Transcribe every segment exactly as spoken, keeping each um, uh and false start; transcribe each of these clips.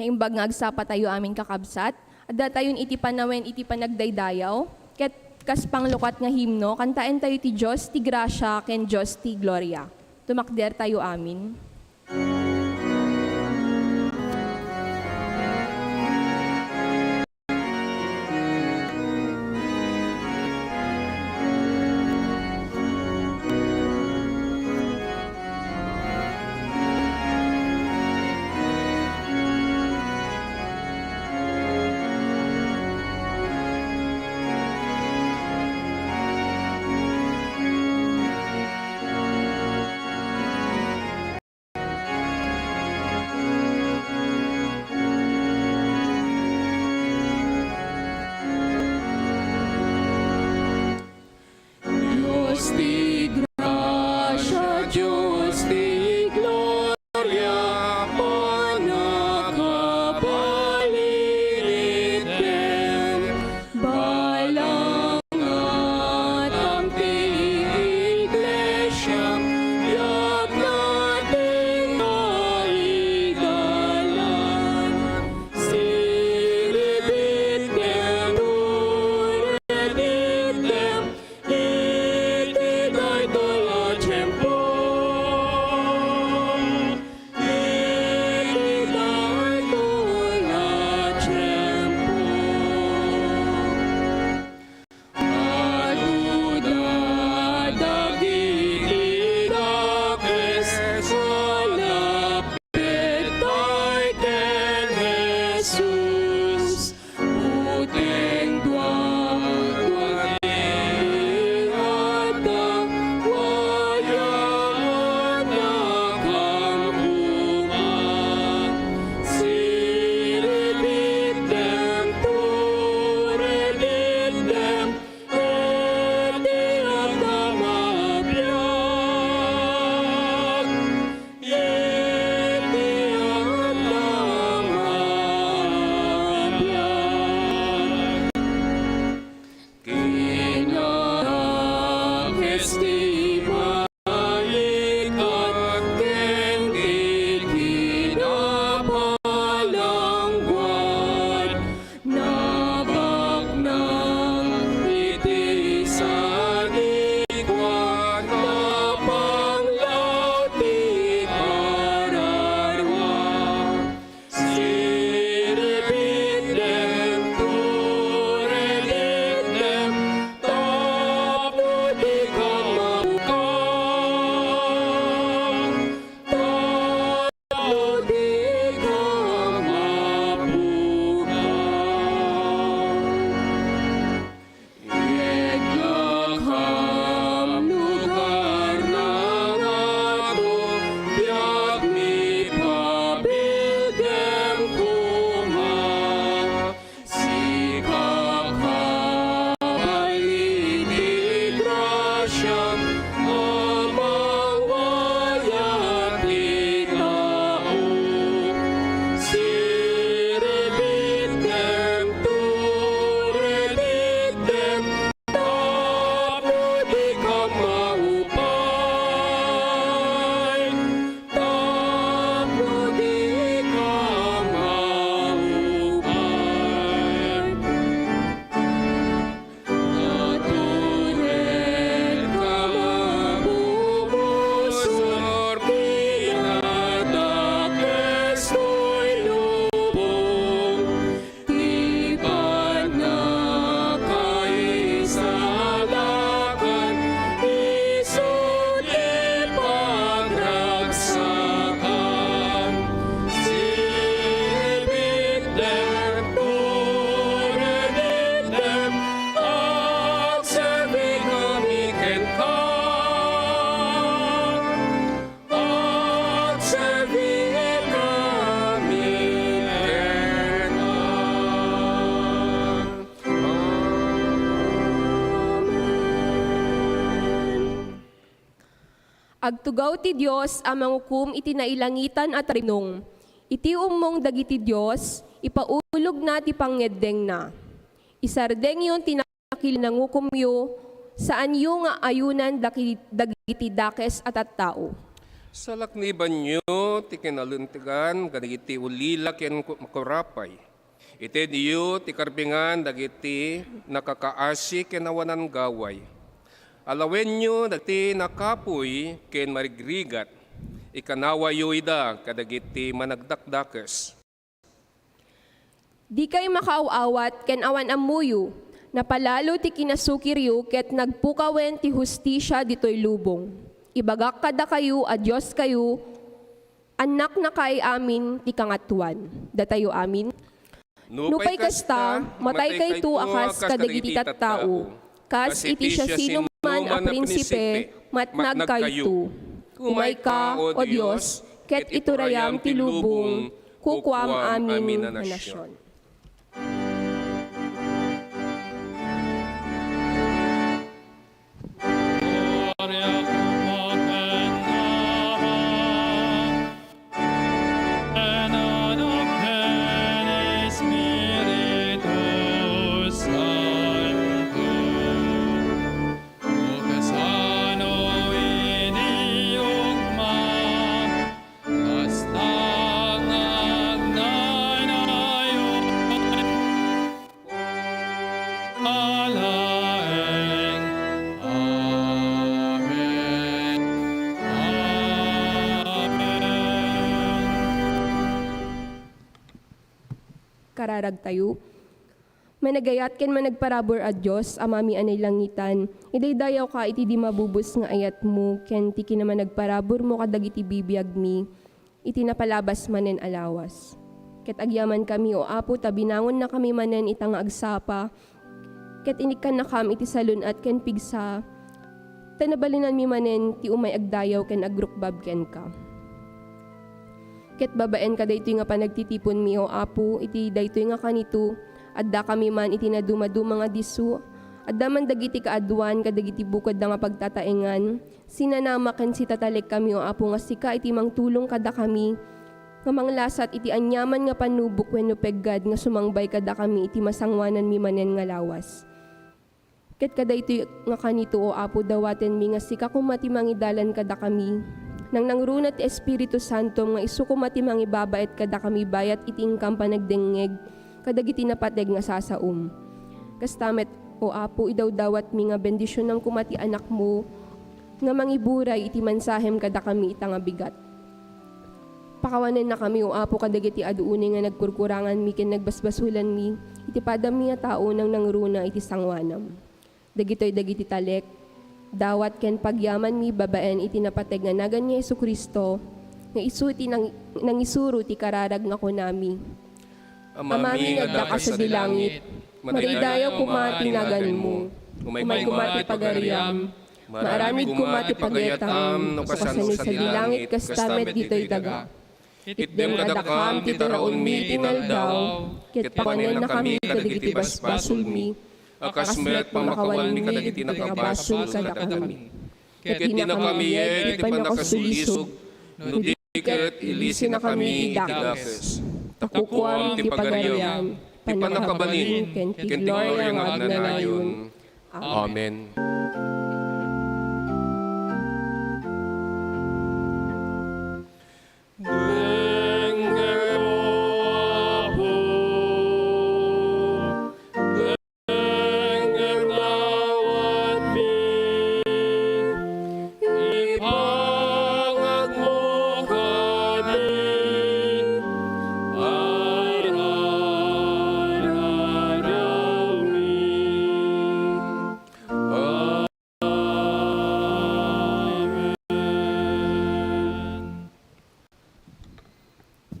naimbag nga agsapatayo amin, kakabsat. Addatayon iti panawen iti panagdaydayaw, ket kas panglukat nga himno, kantaentayo ti Dios ti grasia ken Dios ti gloria. Tumakdertayo amin. Dios ti grasia, Dios ti gloria, pannakabalin itdem. Balang nga ti iglesia, biag natin nga igalan. Siribitdem, tureditdem, iti daytoy a tiempo. Iti daytoy a tiempo. Aduda dagiti dakes a lapitay ken Jesus. Uteng dua, dua ti adda, wayaanna kang upa. Siribitdem, tureditdem, iti adda mabiag. Iti adda mabiag. Kinadakes ti balikat ken ti kinapalangguad. Nabaknang iti sanikua, napanglaw ti kararua. Siribitdem, tureditdem, tapno dika maukang. Tapno dika mapukaw. Inyakam lugar na ngato, biag mi pabildem koma. Sika kabay iti grasiam a mangwayat ti tao. Siribitdem, tureditdem, tapno dika maupay. Tapno dika maupay. Natured ka mabubusor, kinadakes toy lubong. Ti pannakaisalakan, isu ti pagragsakan. Siribitdem, tureditdem, agserbikami kenka. Agserbikami kenka. Amen. Agtugaw ti Dios a mangukom iti nailangitan a tarimnong. Iti ummong dagiti dios, ipaulogna ti pangngeddengna. Isardengyon ti nakil-, nangukomyo, saanyo nga ayunan daki-, dagiti dakes a tattao. Salaknibanyo ti kinalintegan kadagiti ulila ken ku-, makurapay. Itedyo ti karbingan dagiti nakakaasi ken awanan gaway. Alawenyo dagiti nakapuy ken marigrigat. Ikanawayo ida kadagiti managdakdakes. Dikay makaaw-awat ken awan ammoyo. Napalalo ti kinasukiryo ket nagpukawen ti hustisia ditoy lubong. Ibagak kadakayo a Dioskayo, annaknakay amin ti kangatoan. Datayo amin. Nupay kasta, mataykayto a kas kadagiti tattao. Kas iti siasinoman a prinsipe, matnagkayto. Umayka, O Dios, ket iturayam ti lubong, kukuam amin a nasion. Alaeng. Amen. Amen. Kararagtayo. Managayat ken managparabur a Dios, Amami a nailangitan, idaydayawka iti di mabubos nga ayatmo ken ti kinamanagparaburmo kadagiti bibiagmi, iti napalabas manen a lawas. Ket agyamankami, O Apo, ta binangonnakami manen ita nga agsapa, ket inikkannakam iti salun-at ken pigsa, ta nabalinanmi manen ti umay agdayaw ken agrukbab kenka. Ket babaen kadaytoy nga panagtitiponmi, O Apo, iti daytoy nga kanito, addakami man iti nadumaduma nga disso, adda man dagiti kaaduan kadagiti bukodda nga pagtataengan, Sinanama ken sitatalekkami, O Apo, nga sika iti mangtulong kadakami nga manglasat iti aniaman nga panubok wenno peggad nga sumangbay kadakami iti masangoananmi manen nga lawas. Ket kadaytoy nga kanito, O Apo, dawatenmi nga sika koma ti mangidalan kadakami. Nangnangruna ti Espiritu Santom nga isu koma ti mangibabaet kadakami bayat iti inkam panagdengngeg kadagiti napateg nga sasaom. Kasta met, O Apo, idawdawatmi nga bendisionam koma ti anakmo nga mangiburay iti mensahem kadakami ita nga bigat. Pakawanennakami, O Apo, kadagiti adu unay nga nagkurkuranganmi ken nagbasbasolanmi iti padammi a tao nangnangruna iti sangoanam. Dagitoy dagiti talek, dawat ken pagyamanmi babaen iti napateg nga nagan ni Jesu-Cristo, nga isu ti nang-, nangisuro ti kararag nga kunami. Amami nga addaka sadi langit, madaydayaw koma ti naganmo. Umay koma ti pagariam, maaramid koma ti pagayatam, no kasano sadi langit, kasta met ditoy daga. Itdem kadakam ti taraonmi iti inaldaw, ket pakanennakami kadagiti basbasolmi, a kas met pannakawanmi kadagiti nakabasol kadakami. Ket dinakam iyeg iti pannakasulisog, no di ket ilisinakami iti dakes. Ta kukuam ti pagarian, ti pannakabalin, ken ti gloria nga agnanayon. Amen. Dengngeg, O Apo, dengngeg dawatmi, ipangagmo kadi, araradawmi. Amen.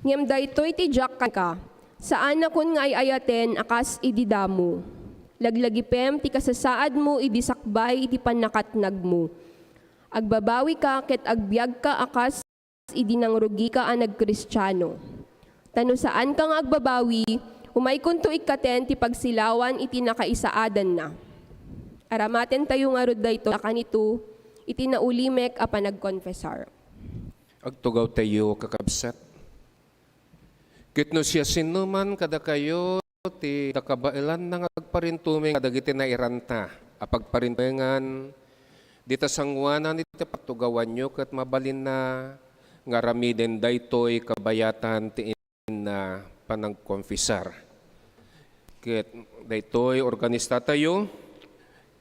Ngem daytoy ti diak kenka, saanakon nga ay-ayaten a kas idi damo. Laglagipem ti kasasaadmo idi sakbay iti pannakatnagmo. Agbabawika ket agbiagka a kas idi nangrugika a nagkristiano. Ta no saanka nga agbabawi, umaykonto ikkaten ti pagsilawan iti nakaisaadanna. Aramatentayo ngarud daytoy a kanito iti naulimek a panagkonfesar. Agtugawtayo, kakabsat. Ket no siasinoman kadakayo ti nakabaelanna nga agparintumeng kadagiti nairanta a pagparintumengan, Dita sangoanan iti patugawanyo ket mabalinna nga aramiden daytoy kabayatan ti inna panagkonfesar. Ket daytoy organistatayo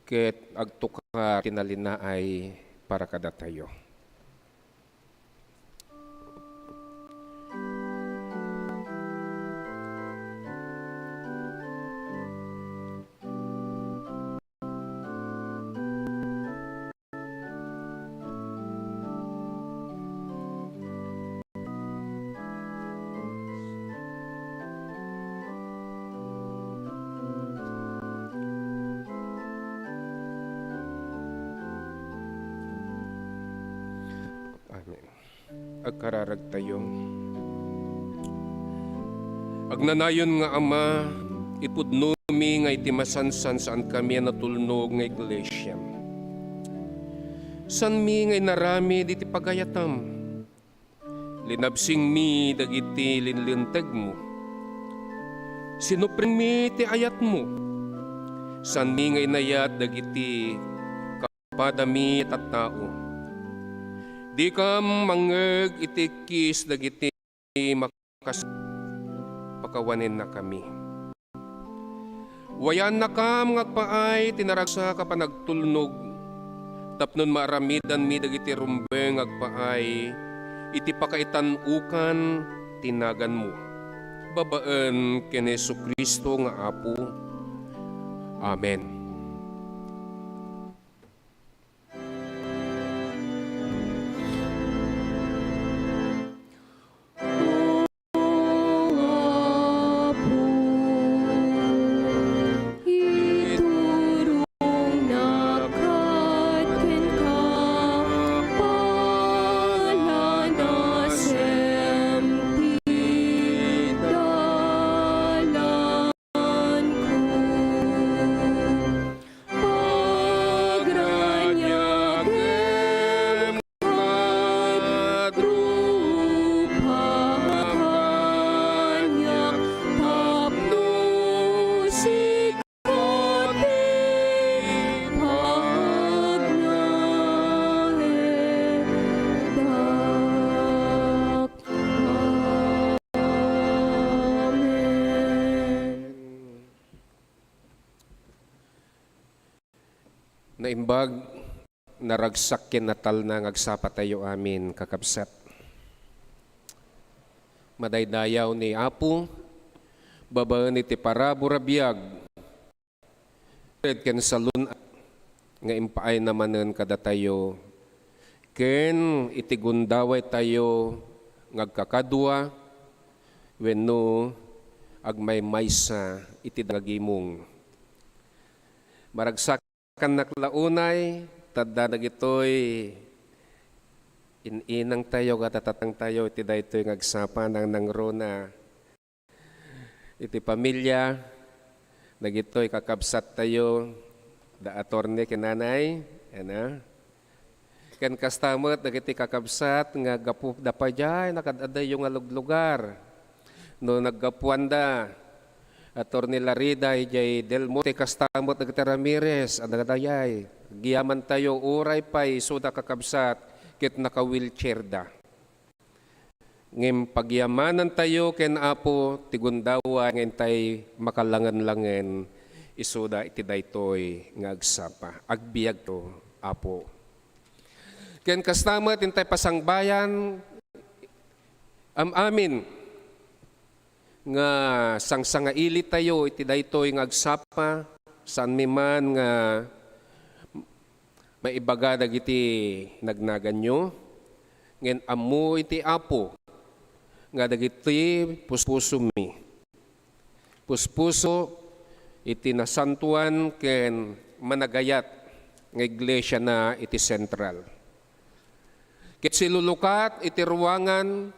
ket agtukar ti nalinaay para kadatayo. Amen. Agkararagtayo. Agnanayon nga Ama, ipudnomi nga iti masansan saankami a natulnog nga iglesia. Saanmi nga inaramid iti pagayatam. Linabsingmi dagiti linlentegmo. Sinuplenmi ti ayatmo. Saanmi nga inayat dagiti padami a tattao. Dikam mangngeg iti ikkis dagiti makas-, pakawanennakami. Wayannakam nga agpaay ti naragsak a panagtulnog, tapno maaramidanmi dagiti rumbeng nga agpaay iti pakaitan-okan ti naganmo. Babaen ken Jesu-Cristo nga Apo. Amen. Pagraniagem kadrupa kaniak tapno sika ti pagnaedak. Amen. Naimbag, naragsak ken natalna nga agsapatayo amin, kakabsat. Madaydayaw ni Apo babaen iti parabur a biag ken salun-at nga impaayna manen kadatayo ken iti gundawaytayo nga agkakadua wenno agmaymaysa iti dagimong. Maragsakannak la unay, ta adda dagitoy in-inangtayo, ket tatangtayo iti daytoy nga agsapa, nangnangruna iti pamilia, dagitoy kakabsattayo, da Attorney ken Nanay, ana. Ken kasta met dagiti kakabsat nga gapu da pay diay nakaad-adayo nga luglugar. No naggapuanda, Attorney Larida, idiay Del Monte, kasta met dagiti Ramirez, adda dayay. Agyamantayo, uray pay isuda kakabsat, ket naka-wheelchair da. Ngem pagyamanantayo ken Apo ti gundaway nga intay makalangen-langen isuda iti daytoy nga agsapa. Agbiagto, Apo. Ken kasta met intay pasangbayan, am-amin nga sangsangailitayo iti daytoy nga agsapa, saanmi man nga maibaga dagiti nagnaganyo, ngem ammo iti Apo nga dagiti puspusomi. Puspuso iti nasantoan ken managayat nga iglesiana iti Central. Ket silulukat iti ruangan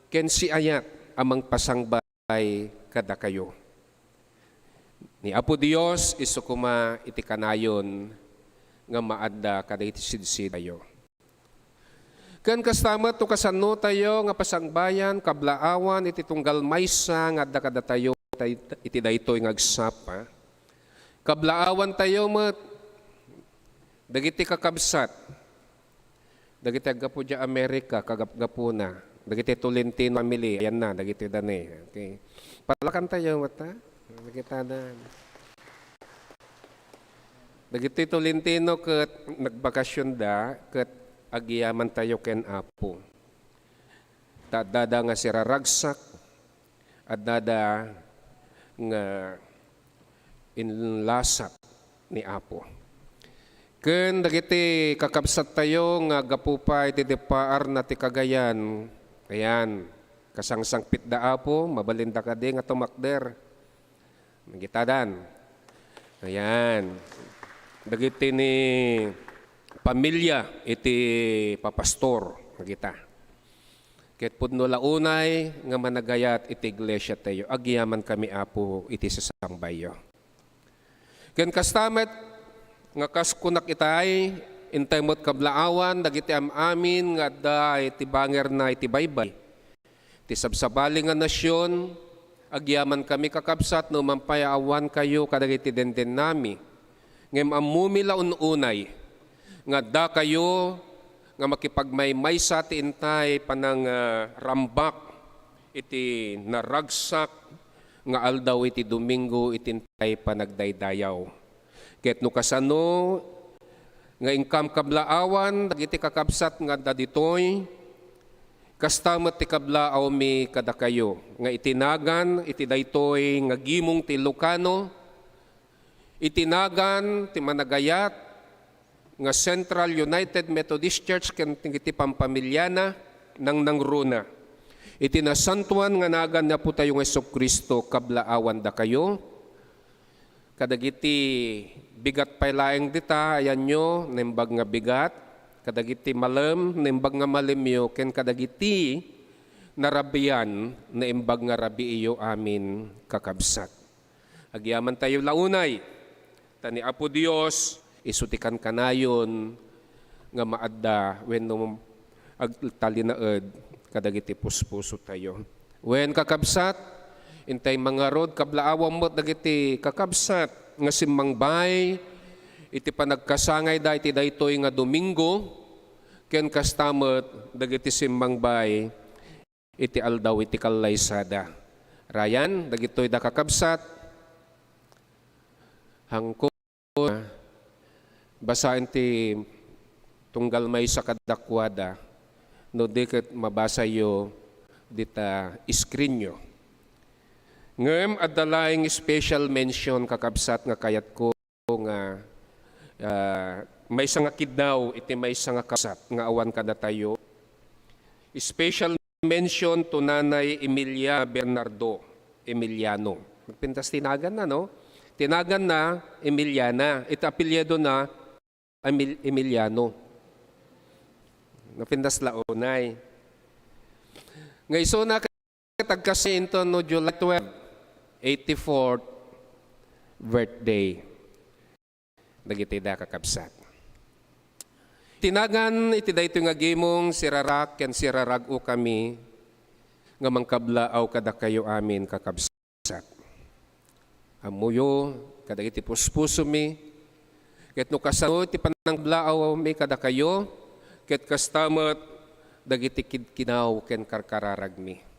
ken siayat a mangpasangbay kadakayo. Ni Apo Dios isu koma iti kanayon nga maadda kadagiti sidsidtayo. Ken kasta met no kasannotayo nga pasangbayan, kablaawan iti tunggal maysa nga adda kadatayo tay-, iti daytoy nga agsapa, kablaawantayo met Dagiti kakabsat, dagiti aggapu diay America, kagapgapuna, dagiti Tolentino family, ayanna, dagiti dani. Okay. Palakantayo, mata? Dagiti na. Dagiti Tolentino ket nagbakasionda, ket agyamantayo ken Apo. Ta addada nga siraragsak, addada nga inlasat ni Apo. Ken dagiti kakabsattayo nga gapu pay iti deppaarna ti Cagayan, ayan, kasangsangpitda Apo, mabalinda kadi nga tumakder. Nagitadan. Ayan. Dagiti ni pamilya iti papastor, nagita. Ket pudno la unay nga managayat iti iglesia tayo. Agyaman kami, Apo, iti sasangbayyo. Ken kasta met nga kas kunak itay, intay met kablaawan dagiti am-amin nga adda iti bangerna iti baybay. Ti sabsabali nga nasion, agyaman kami, kakabsat, no man pay a awan kayo kadagiti dendennami. Ngem ammomi la un-unay nga adda kayo nga makipagmaymaysa ti intay panang, ah, rambak iti naragsak nga aldaw iti Domingo iti intay panagdaydayaw. Ket no kasano nga inkam kablaawan dagiti kakabsat nga adda ditoy, kasta met ti kablaawmi kadakayo nga iti nagan iti daytoy nga gimong ti Ilocano, iti nagan ti managayat nga Central United Methodist Church ken iti pampamiliana, nangnangruna. Iti nasantoan nga nagan ni Apo tayo nga Jesu-Cristo, kablaawandakayo. Kadagiti bigat pay laeng dita, ayanyo, naimbag nga bigat. Kadagiti malem, naimbag nga malemyo. Ken kadagiti narabian, naimbag nga rabiiyo amin, kakabsat. Agyamantayo la unay, ta ni Apo Dios isu ti kankanayon nga maadda wenno agtalinaed kadagiti puspusotayo. Wen, kakabsat, intay mangarud, kablaawam met dagiti kakabsat nga simmangbay iti panagkasangayda iti daytoy nga Domingo, ken kasta met dagiti simmangbay iti aldaw iti kallaysada. Rayan, dagitoy da kakabsat, hangko basaen ti tunggal maysa kadakuada, no di ket mabasayo dita screenyo. Ngem adda laeng special mention, kakabsat, nga kayatko nga, ah, maysa nga kiddaw iti maysa nga kabsat nga awan kadatayo. Special mention to Nanay Emilia Bernardo Emiliano. Nagpintas ti naganna, no? Ti naganna, Emiliana. Iti apelyido na, Emil-, Emiliano. Napintas la unay. Nga isuna ket agkasi inton no July twelve, eighty-fourth birthday dagiti da, kakabsat. Ti nagan iti daytoy nga gimong, sirarak ken sirarag-o kami nga mangkablaaw kadakayo amin, kakabsat. Ammoyo kadagiti puspusomi, ket no kasano ti panangkablaaw mi kadakayo, ket kasta met dagiti kidkinaw ken karkararagmi.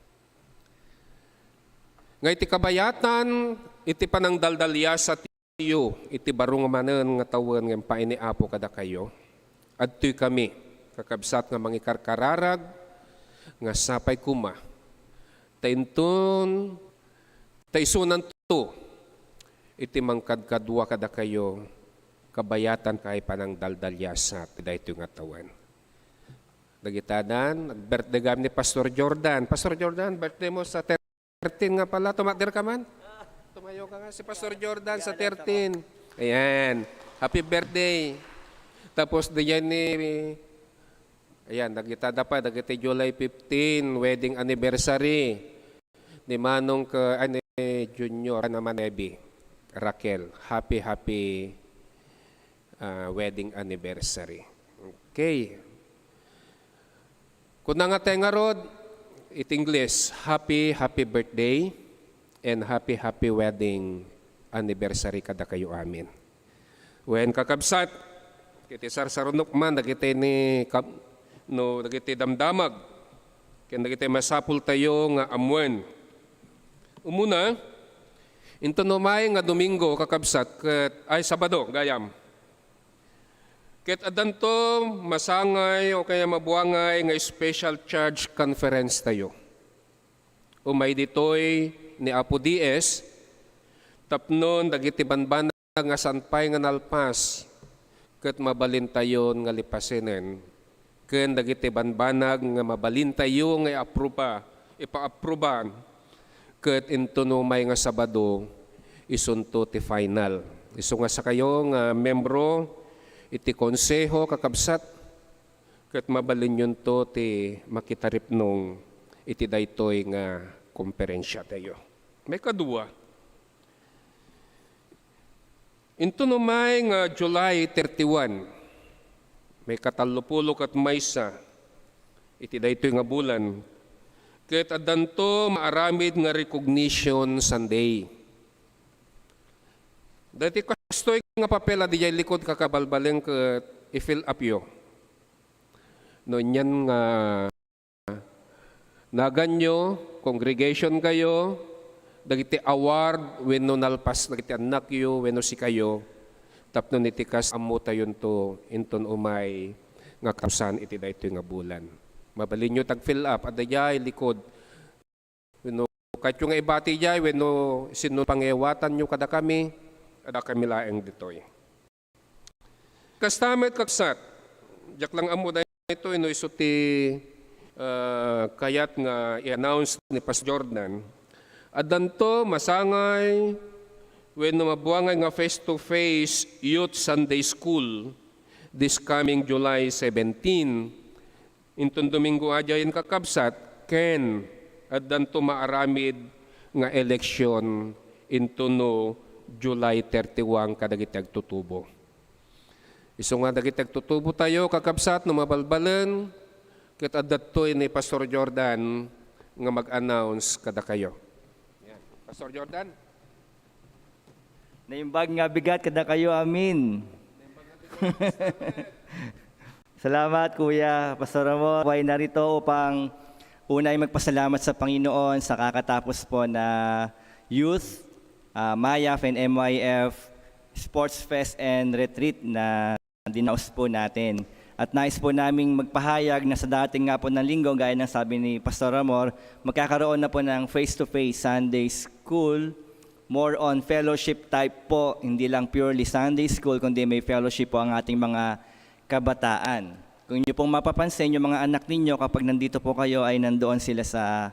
Nga iti kabayatan, iti panangdaldaliasat yo iti baro nga manen nga tawen nga impaay ni Apo kadakayo, adtoy kami, kakabsat, nga mangikarkararag nga sapay koma ta inton, ta isunanto iti mangkadkadua kadakayo, kabayatan kay panangdaldaliasat ti daytoy nga tawen. Dagitadan, nag-birthday gayam ni Pastor Jordan. Pastor Jordan, birthday mo sa thirteen nga pala. Tumakder ka man? Tumayo ka nga. Si Pastor Jordan sa thirteen. Ayan. Happy birthday. Tapos, diyan ni, ayan, dagita da pa, dagiti July fifteen, wedding anniversary ni Manong ka, ay, ni Junior, ano man, Ebi, Raquel. Happy, happy, ah, wedding anniversary. Okay. Kuna nga tayo ngarud, it English, happy, happy birthday and happy, happy wedding anniversary kadakayo amin. Wen, kakabsat, Iti sarsarunok man dagiti ni kab-, no, dagiti damdamag ken dagiti masapultayo nga ammoen. Umuna, inton umay nga Domingo, kakabsat, ket, ay, Sabado, gayam. Ket addanto masangay o kaya mabuangay nga special charge conference tayo. Umay ditoy ni Apo Dies, tapnon dagiti banbanag nga saan pay nga nalpas, ket mabalintayon nga lipasenen, ken dagiti banbanag nga mabalintayo nga iapruba, ipaapruban, ket inton umay nga Sabado, isunto ti final. Isu nga sakayo nga membro iti konseho, kakabsat, ket mabalinyonto ti makitaripnong iti daytoy nga komperensiatayo. Maikadua, inton umay nga July thirty-one, maikatallopulo ket maysa iti daytoy nga bulan, ket addanto maaramid nga Recognition Sunday. Daytoy kastoy nga papel a diay likod, kakabalbalen, ket i-fill up yo. No, nian nga naganyo, congregation kayo, dagiti award wenno nalpas dagiti annakyo wenno sikayo, tapno iti kas ammotayonto inton umay nga kapusan iti daytoy nga bulan. Mabalinyo tag-fill up, adda diay likod. Wenno kayatyo nga ibati diay, wenno sinno pangayawatanyo kadakami, adda kami laeng ditoy. Kasta met, kabsat, diak lang ammo daytoy no isu ti, ah, kayat nga i-announce ni Pastor Jordan. Addanto masangay wenno mabuangay nga face-to-face Youth Sunday School this coming July seventeen. Inton Domingo a diayen, kakabsat, ken addanto maaramid nga eleksyon inton no July thirty-one kadagiti agtutubo. Isu nga dagiti agtutubo tayo, kakabsat, no mabalbalen, ket adda ditoy ni Pastor Jordan nga mag-announce kadakayo. Yan. Pastor Jordan? Naimbag nga bigat kadakayo amin. Salamat, Kuya Pastor Ramon. Ako ay narito upang unay magpasalamat sa Panginoon sa kakatapos po na youth, ah, MYAF and M Y F Sports Fest and Retreat na dinaos po natin. At nais po naming magpahayag na sa dating nga po ng linggo, gaya ng sabi ni Pastor Ramon, magkakaroon na po ng face-to-face Sunday School, more on fellowship type po, hindi lang purely Sunday School, kundi may fellowship po ang ating mga kabataan. Kung inyo pong mapapansin, yung mga anak ninyo, kapag nandito po kayo, ay nandoon sila sa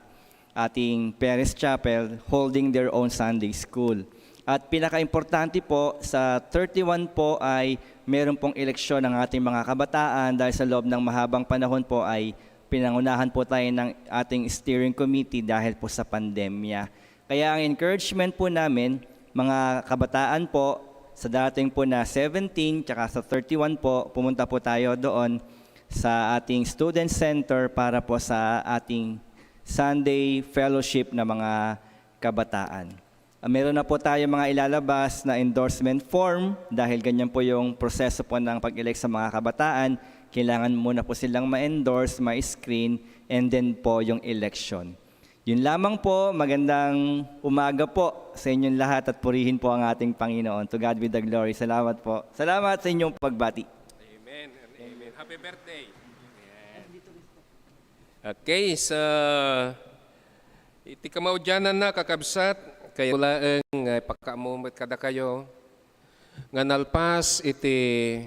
ating Perez Chapel, holding their own Sunday School. At pinakaimportante po, sa thirty-one po ay meron pong eleksyon ng ating mga kabataan dahil sa loob ng mahabang panahon po ay pinangunahan po tayo ng ating steering committee dahil po sa pandemya. Kaya ang encouragement po namin, mga kabataan po, sa dating po na seventeen tsaka sa thirty-one po, pumunta po tayo doon sa ating student center para po sa ating Sunday fellowship na mga kabataan. Ah, meron na po tayo mga ilalabas na endorsement form dahil ganyan po yung proseso po ng pag-elect sa mga kabataan. Kailangan muna po silang ma-endorse, ma-screen, and then po yung election. Yun lamang po, magandang umaga po sa inyong lahat at purihin po ang ating Panginoon. To God be the glory. Salamat po. Salamat sa inyong pagbati. Amen and amen. Happy birthday. Okay, sa iti kamaudianan na, kakabsat, kayo laeng nga ipakaammo met kadakayo nga nalpas iti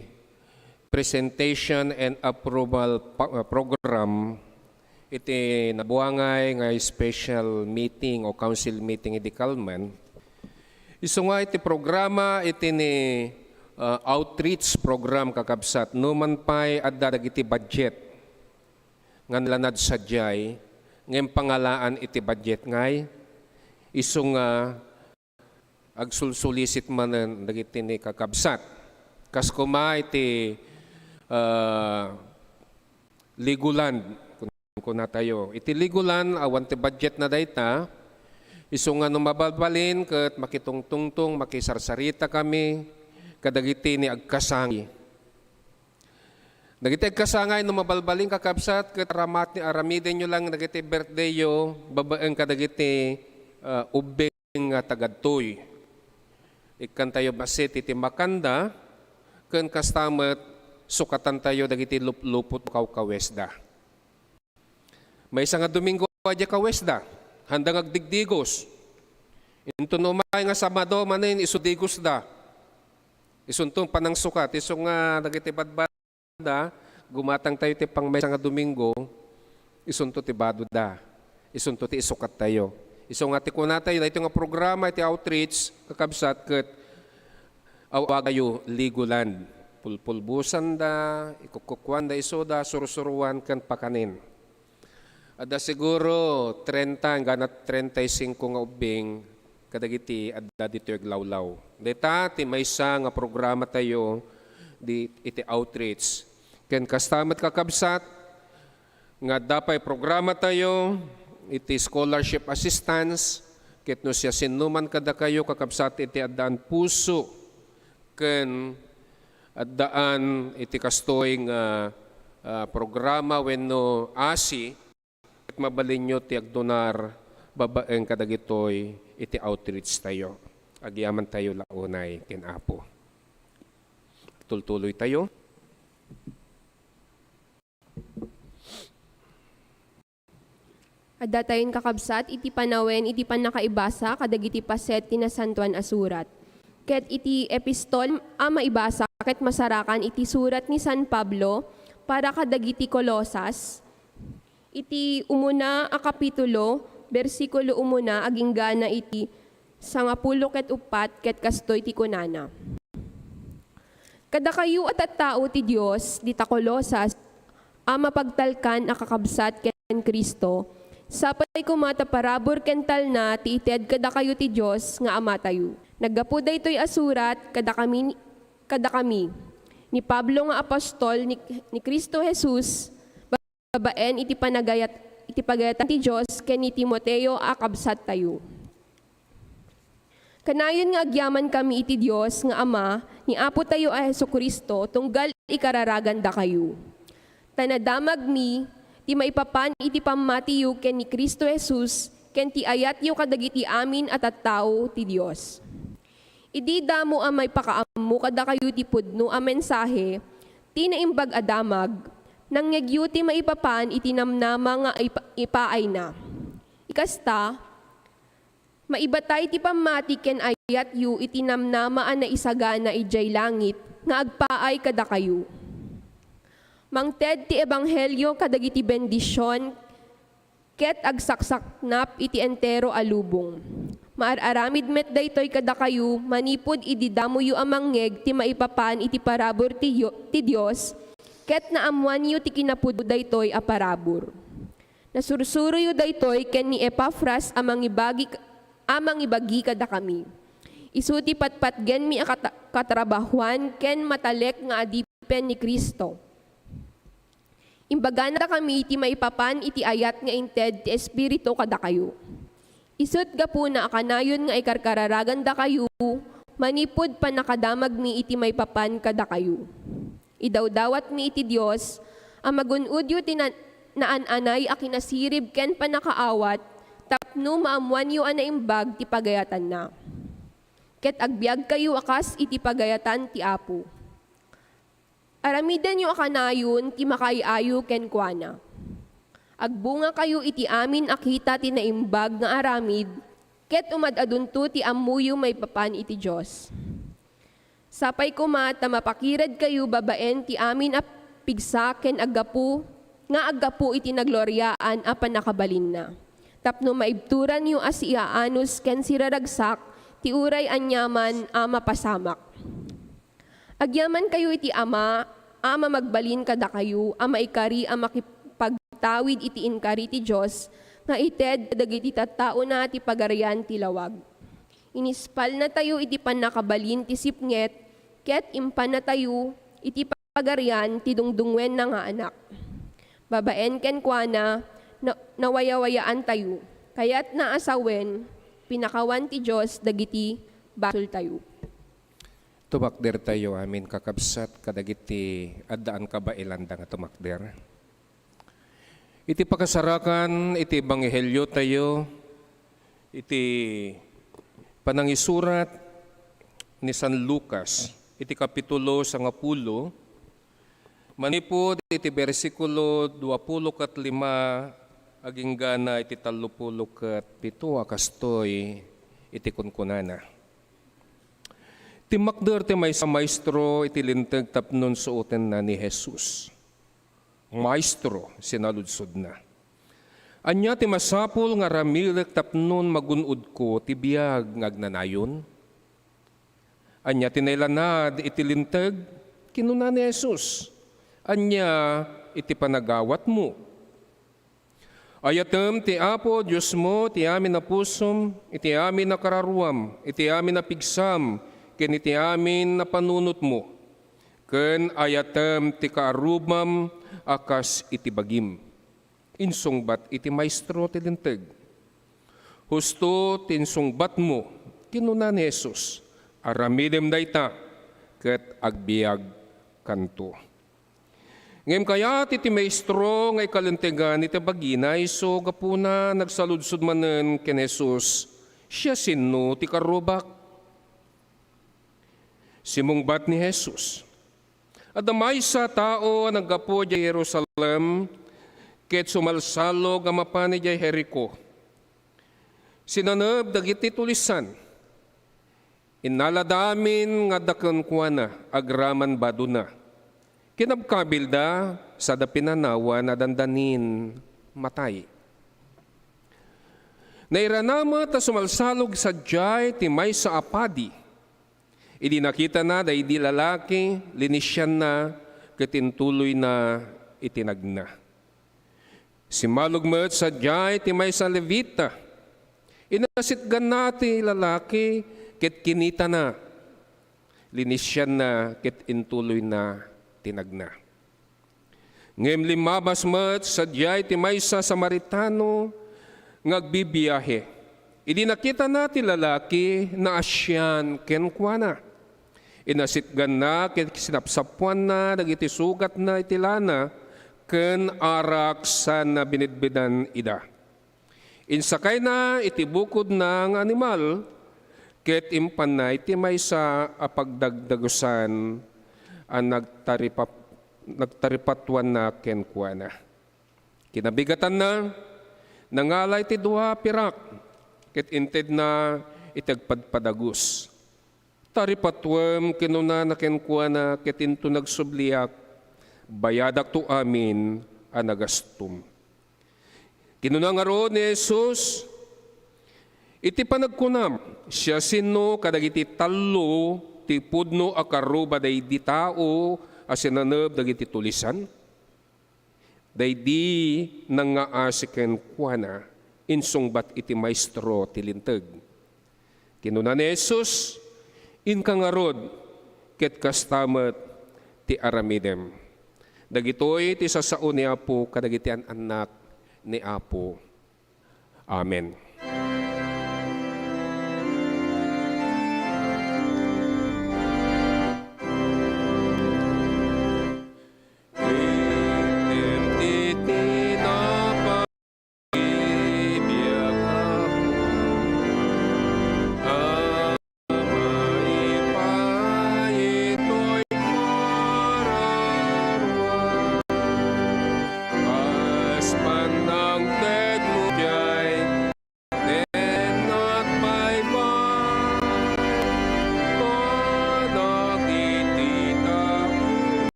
presentation and approval pa-, uh, program iti nabuangay nga special meeting o council meeting idi kalman. Isu nga iti programa iti ni, uh, outreach program, kakabsat, no man pay adda dagiti budget nga nalanad sadiay, ngem pangalaan iti budget ngay, isu nga agsulsulisit manen dagiti ni kakabsat. Kas koma iti, ah, Legoland, kun-, kunatayo. Iti Legoland, awan ti budget na dayta, isu nga no mabalbalin ket makitungtungtong, makisarsarita kami kadagiti ni agkasangi. Dagiti agkasangay, no mabalbalin, kakabsat, ket aramat-, aramidenyo lang dagiti birthdayyo babaen kadagiti, ah, ubbing nga tagadtoy. Ikkantayo bassit iti makanda, ken kasta met sukatantayo dagiti luplupot kawkawesda. Maysa nga Domingo, adda kawesda, haanda nga agdigdigos. Inton umay nga Sabado manen, isu digosda. Isunto panangsukat, isu nga dagiti badbada, gumatangtayo ti pangmaysa nga Domingo, isunto ti badoda. Isunto ti isukattayo. Isu nga ti kunatayo, daytoy nga programa iti outreach, kakabsat, ket awagayo Legoland. Pulpulbosanda, ikukkukuanda isuda, sursuruan ken pakanen. Adda siguro treinta, inggana treinta y cinco nga ubbing kadagiti adda ditoy aglawlaw. Dayta ti maysa nga programatayo di, iti outreach. Ken kasta met, kakabsat, nga adda pay programatayo iti scholarship assistance, ket no siasinoman kadakayo, kakabsat, iti addaan puso ken addaan iti kastoy nga, ah, programa wenno asi, ket mabalinyo ti agdonar babaen kadagitoy iti outreach tayo. Agyamantayo la unay ken Apo. Tultuloytayo. Addatayon, kakabsat, iti panawen iti pannakaibasa kadagiti paset ti Nasantoan a Surat. Ket iti epistol a maibasa ket masarakan iti surat ni San Pablo para kadagiti Colosas, iti umuna a kapitulo, bersikulo umuna agingga na iti sangapulo ket uppat, ket kastoy ti kunana: Kadakayo a tattao ti Dios, dita Colosas, a mapagtalkan a kakabsat ken Cristo, sapay koma ta parabur ken talna ti ited kadakayo ti Dios nga Amatayo. Naggapu daytoy a surat kadakami, kadakami, ni Pablo nga apostol ni, ni Cristo Jesus, babaen iti panagayat-, iti pagayatan ti Dios ken ni Timoteo a kabsattayo. Kanayon nga agyamankami iti Dios nga Ama ni Apotayo a Jesu-Cristo tunggal ikararagandakayo. Ta nadamagmi ti maipapan iti pammatiyo ken ni Cristo Jesus ken ti ayatyo kadagiti amin a tattao ti Dios. Idi damo a maipakaammo kadakayo ti pudno a mensahe ti Naimbag a Damag, nangngegyo ti maipapan iti namnama nga ipa-, ipaayna. Ikasta, maibatay ti pammati ken ayatyo iti namnama a naisagana idiay langit nga agpaay kadakayo. Mangted ti ebanghelio kadagiti bendision ket agsaksaknap iti entero a lubong. Maar-aramid met daytoy kadakayo manipud idi damoyo a mangngeg ti maipapan iti parabur ti Dio-, ti Dios, ket naammoanyo ti kinapudno daytoy a parabur. Nasursuroyo daytoy ken ni Epafras a mangibagi, a mangibagi kadakami. Isu ti patpatgenmi a kata-, katrabahuan ken matalek nga adipen ni Cristo. Imbagana kadakami ti maipapan iti ayat nga inted ti Espiritu kadakayo. Isut' gapuna a kanayon nga ikarkararagandakayo manipud pannakadamagmi iti maipapan kadakayo. Idawdawatmi iti Dios a magun-odyo ti na-, naan-anay a kinasirib ken pannakaawat tapno maammoanyo a naimbag ti pagayatanna. Ket agbiagkayo a kas iti pagayatan ti Apo. Aramidenyo a kanayon ti makaay-ayo kenkuana. Agbungakayo iti amin a kita ti naimbag nga aramid, ket umad-adunto ti ammoyo maipapan iti Dios. Sapay koma ta mapakiredkayo babaen ti amin a pigsa ken aggapu, nga aggapu iti nagloriaan a pannakabalinna, tapno maibturanyo a siaanus ken siraragsak ti uray aniaman a mapasamak. Agyamankayo iti Ama a mamagbalin kadakayo a maikari a makipagtawid iti inkari ti Dios nga ited kadagiti tattaona ti Pagarian ti lawag. Inispalnatayo iti pannakabalin ti sipnget ket impannatayo iti Pagarian ti dungdungngoenna nga Anak. Babaen kenkuana, na-, nawayawayaantayo. Kayatna a sawen, pinakawan ti Dios dagiti basoltayo. Tumakder tayo amin, kakabsat, kadagiti addaan kabaelanda nga tumakder. Iti pakasarakan iti ebanghelio tayo, iti panangisurat ni San Lucas, iti kapitulo sangapulo, manipud iti bersikulo duapulo ket lima agingga na iti tallopulo ket pito a kastoy iti kunkunana. Timmakder ti maysa maestro iti linteg tapno suotenna ni Jesus. "Maestro," sinaludsodna, "ania ti masapul nga aramidek tapno magun-odko ti biag nga agnanayon?" "Ania ti nailanad iti linteg?" kinuna ni Jesus. "Ania iti panagawatmo? Ayatem ti Apo Diosmo iti amin a pusom, iti amin a kararuam, iti amin a pigsam, ken iti amin a panunotmo. Ken ayatem ti kaarrubam a kas iti bagim," insungbat iti maestro ti linteg. "Husto ti insungbatmo," kinuna ni Jesus. "Aramidem dayta, ket agbiagkanto." Ngem kayat iti maestro nga ikalintegan iti bagina, isu gapuna nagsaludsod manen ken Jesus, "Siasino ti karrubak?" Simmungbat ni Jesus, "Adda maysa a tao a naggapu idiay Jerusalem ket sumalsalog a mapan idiay Jerico. Sinaneb dagiti tulisan. Innalada amin nga adda kenkuana agraman badona. Kinabkabilda sada pinanawan a dandanin matay. Nairana met a sumalsalog sadiay ti maysa a padi. Idi nakitana daydi lalaki, linisianna ket intuloyna iti nagna. Simmalog met sadiay ti maysa a Levita. Inasitganna ti lalaki ket kinitana. Linisianna ket intuloyna ti nagna." Ngem limmabas met sadiay ti maysa a Samaritano nga agbibiahe. Idi nakitana ti lalaki, naasian kenkuana. Inasitganna ket sinapsapuanna dagiti sugatna iti lana ken arak saan a binidbidan ida. Insakayna iti bukodna nga animal ket impanna iti maysa a pagdagdagusan a nagtaripa-, nagtaripatuanna kenkuana. Kinabigatanna, nangala iti dua a pirak ket intedna iti agpadpadagus. "Taripatuem," kinunana kenkuana, "ket inton agsubliak, bayadakto amin a nagastom." Kinuna ngarud ni Jesus, "Iti panagkunam, siasino kadagiti tallo ti pudno a karruba daydi tao a sinaneb dagiti tulisan?" Daydi nangngaasi kenkuana, insungbat iti maestro ti Linteg. Kinuna ni Jesus, "Inka ngarud, ket kasta met ti aramidem." Dagitoy ti sasao ni Apo kadagiti an-annak ni Apo. Amen.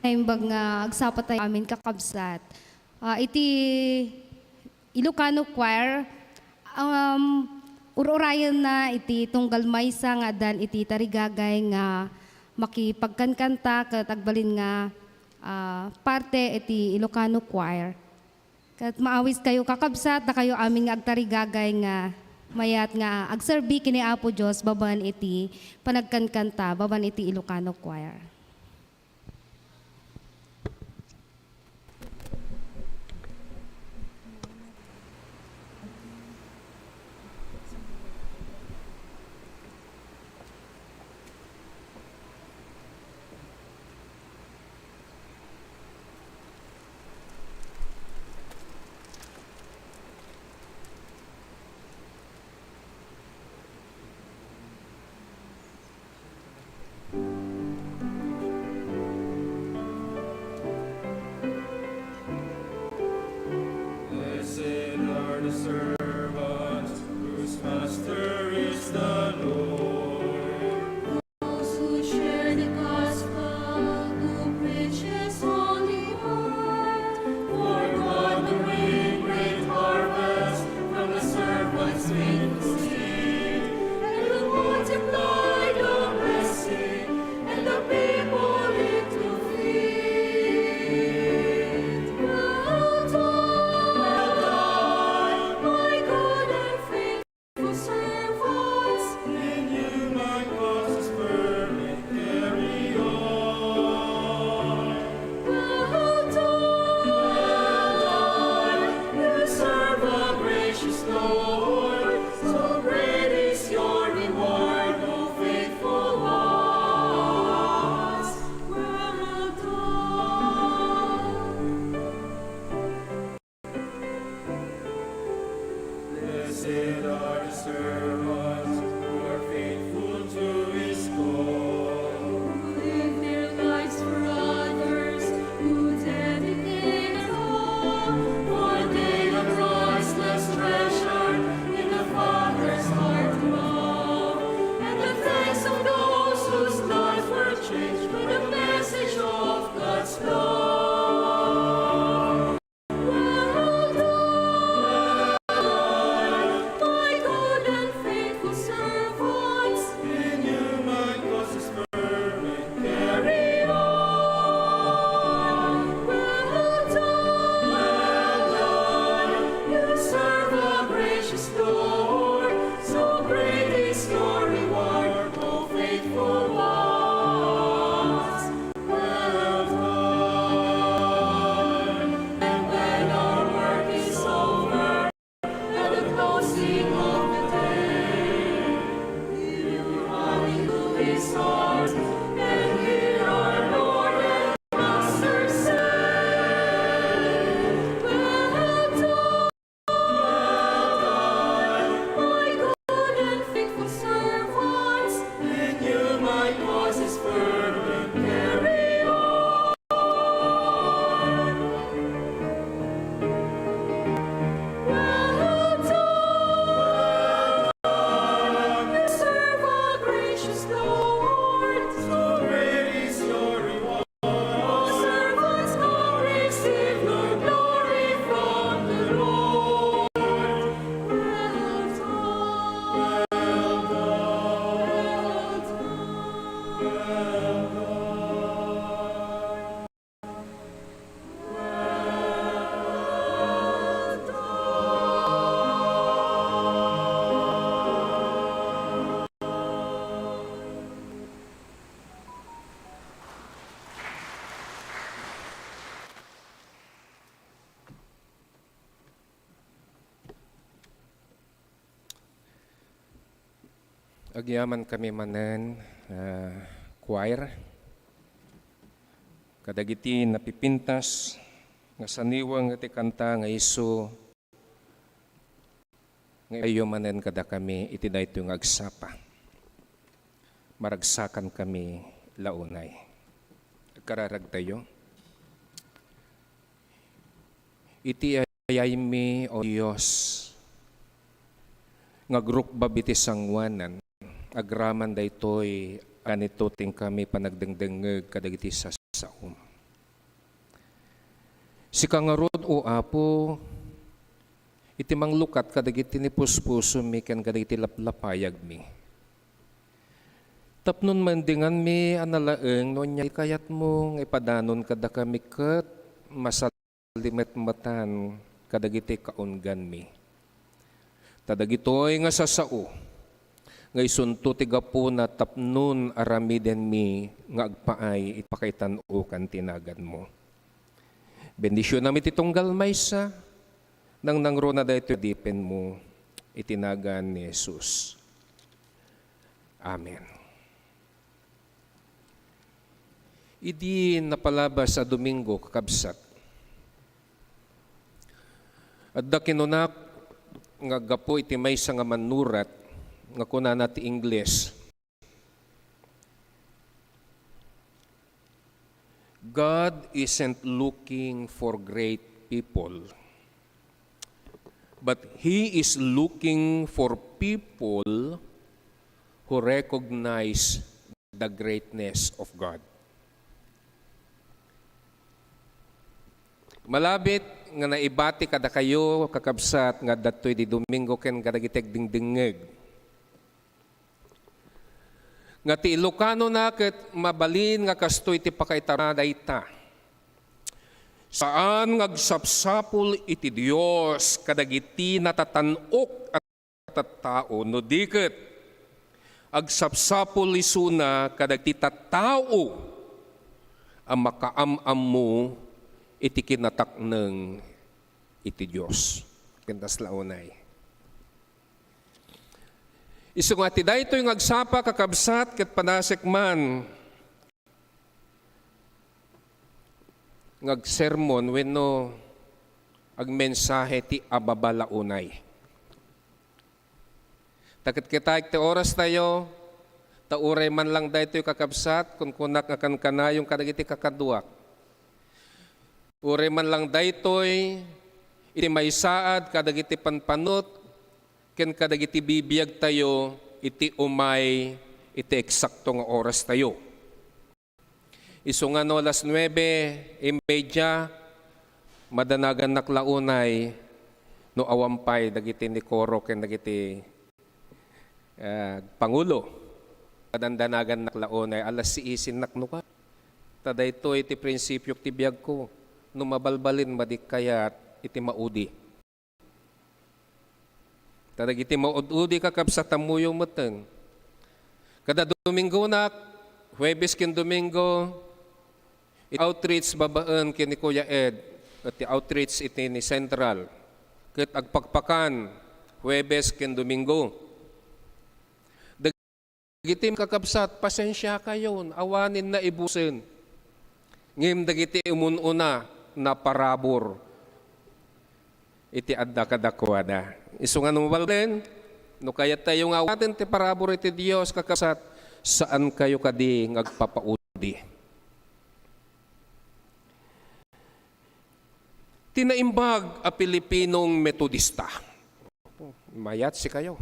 Naimbag nga agsapa tayo amin, kakabsat. Ah, iti Ilocano Choir, um, ur-urayenna iti tunggal maysa nga addan iti tarigagay nga makipagkankanta ket agbalin nga, ah, parte iti Ilocano Choir. Ket maawiskayo, kakabsat, dakayo amin nga agtarigagay nga mayat nga agserbi ken ni Apo Dios babaen iti panagkankanta, babaen iti Ilocano Choir. Blessed are the servants whose master is the Lord. Those who share the gospel, who preach his holy word. For God will bring great harvest from the servants' faithful seed, and will multiply the blessing, and the people into feet. Well done, well done, my good and faithful servants. In you my cause is firm and carry on. Well done, well done, you serve a gracious Lord. So great is your reward, O faithful ones. Well done. Blessed are the servants who are faithful to his call. Who live their lives for others, who dedicate it all, for they have priceless treasure in the Father's heart above. And the thanks of those whose lives were changed by the message of God's love. Well done, my good and faithful servants. In you my cause is firm and carry on. Well done, well done, you serve a gracious Lord. So great is your reward, O faithful ones. Well done. And when our work is over, at the closing of the day, we will run into his arms and hear our Lord and Master say, "Well done, my good and faithful servants. In you my cause is firm and carry on." Well done, you serve a gracious Lord. So great is your reward. All servants come receive your glory from the Lord. Well done, well done, well done. Agyamankami manen, ah, choir, kadagiti napipintas nga saniweng iti kanta nga isu nga ibayo manen kadakami iti daytoy nga agsapa. Maragsakankami la unay. Agkararagtayo. Iti ayaymi, O Dios, nga agrukbab iti sangoanan, agraman daytoy, kanito ti inkami panagdengdengngeg kadagiti sassaom. Sika ngarud, O Apo, iti manglukat kadagiti nipuspusomi ken kadagiti laplapayagmi. Tapno maendinganmi a nalaeng no ania ti kayatmo nga ipadanon kadakami ket masalimetmetan kadagiti kaungganmi. Ta dagitoy nga sasao nga isunto ti gapuna tapnon aramidenmi nga agpaay iti pakaitan-okan ti naganmo. Bendisionam iti tunggal maysa, nangnangruna daytoy dipenmo iti nagan ni Jesus. Amen. Idi napalabas a Domingo, kakabsat, adda kinunak nga aggapu iti maysa nga mannurat nga kunana ti Ingles, "God isn't looking for great people, but He is looking for people who recognize the greatness of God." Malabit nga naibati kadakayo, kakabsat, nga adda ditoy idi Domingo ken kadagiti agdingdingngeg nga ti Ilocanona ket mabalin nga kastoy ti pakaitarana dayta. Saan nga agsapsapul iti Dios kadagiti natatan-ok a tattao, no di ket agsapsapul isuna kadagiti tattao a makaam-ammo iti kinatakneng iti Dios. Ken kasla unay. Isu nga ti daytoy nga agsapa, kakabsat, ket panasek man nga agsermon wenno agmensahe ti ababa la unay. Ta ket kitaek ti oras tayo, ta uray man lang daytoy, kakabsat, kunkunak nga kankanayon kadagiti kakaduak. Uray man lang daytoy, iti maisaad kadagiti panpanut ken kadagiti bibiag tayo iti umay iti eksakto nga oras tayo. Isu nga no alas nuebe y media, madanagannak la unay no awan pay dagiti ni Coro ken dagiti, ah, pangulo. Madandanagannak la unay, alas siesinnak no ka. Ta daytoy ti prinsipiok ti biagko, no mabalbalin, madi kayat iti maudi. Ta dagiti maud-udi, kakabsat, ammoyo metten. Kada Domingonak, Huwebes ken Domingo, iti outreach babaen ken ni Kuya Ed, iti outreach iti ni Central, ket agpakpakan Huwebes ken Domingo. Dagiti kakabsat, pasensiakayon, awanen naibusen. Ngem dagiti umun-una, naparabur iti adda kadakuada. Isu nga no mabalin, no kayattayo nga awaten ti parabur iti Dios, kakabsat, saankayo kadi nga agpapaudi. Ti naimbag a Pilipinong Metodista. Mayat sikayo.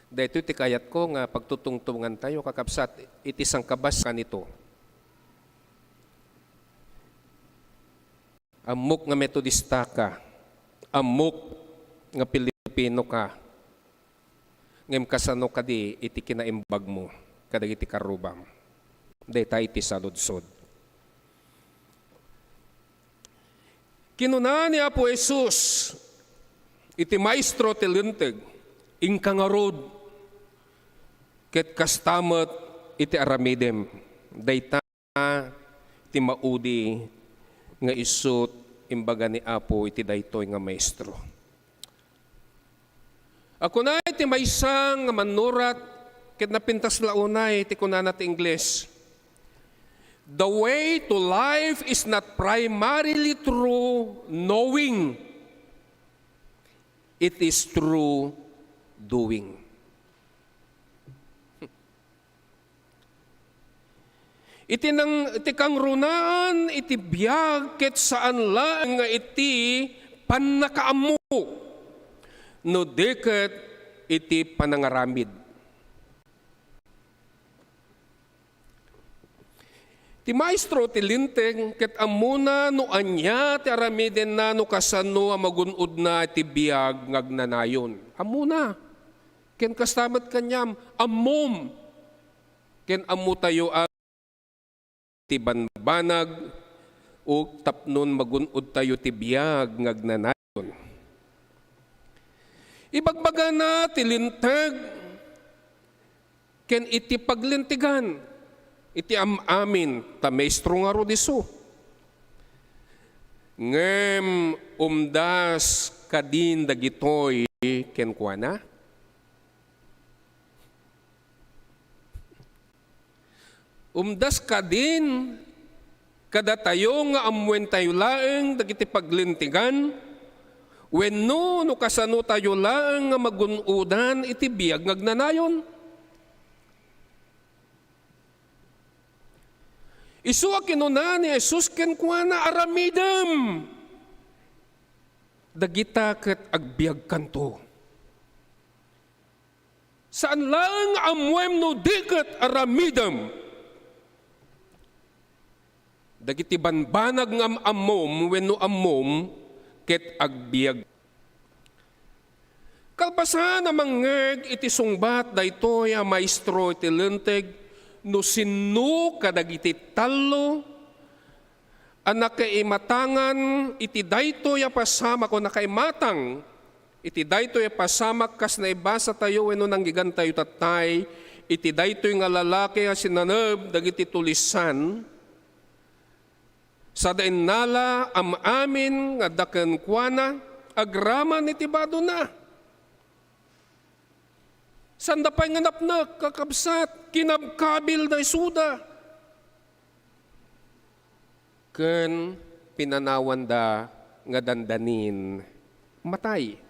Daytoy ti kayatko nga pagtutungtungantayo, kakabsat, iti sangkabaskan ito. Ammok nga Metodista ka. Ammok nga Pilipino ka. Ngem kasano kadi iti kinaimbagmo kadagiti karrubam? Dayta iti saludsod. Kinuna ni Apo Jesus iti maestro ti Linteg, "Inka ngarud, ket kasta met iti aramidem." Dayta ti maudi nga isu ti imbaga ni Apo iti daytoy nga maestro. Kuna iti maysa nga mannurat, ket napintas la unay ti kunana ti Ingles, "The way to life is not primarily through knowing, it is through doing." Iti nang-, iti kangrunaan iti biag ket saan laeng nga iti pannakaammo, no di ket iti panangaramid. Ti maestro ti Linteg ket ammona no ania ti aramidenna no kasano a magun-odna iti biag nga agnanayon. Ammona. Ken kasta met kaniam, ammom. Ken ammotayo a ti banbanag o tapnon magun-odtayo ti biag nga agnanayon. Ibagbagana ti Linteg ken iti paglintegan iti am-amin ta maestro ngarud isu. Ngem umdas kadin dagitoy kenkuana. Umdas kadin kadatayo nga ammoentayo laeng dagiti paglintegan wenno no kasanotayo laeng nga magun-odan iti biag nga agnanayon. Isu a kinuna ni Jesus kenkuana, "Aramidem dagita ket agbiagkanto." Saan laeng nga ammoem no di ket aramidem dagiti banbanag nga am-ammom wenno ammom ket agbiag. Kalpasan a mangngeg iti sungbat daytoy a maestro iti Linteg, no sinno kadagiti tallo a nakaimatangan iti daytoy a pasamak o nakaimatang iti daytoy a pasamak kas naibasatayo wenno nanggigantayo tattay iti daytoy nga lalaki a sinaneb dagiti tulisan, sada innala am-amin nga adda kenkuana agraman iti badona. Sanda pay nga napnek, kakabsat, kinabkabilda isuda. Ken pinanawanda nga dandanin matay.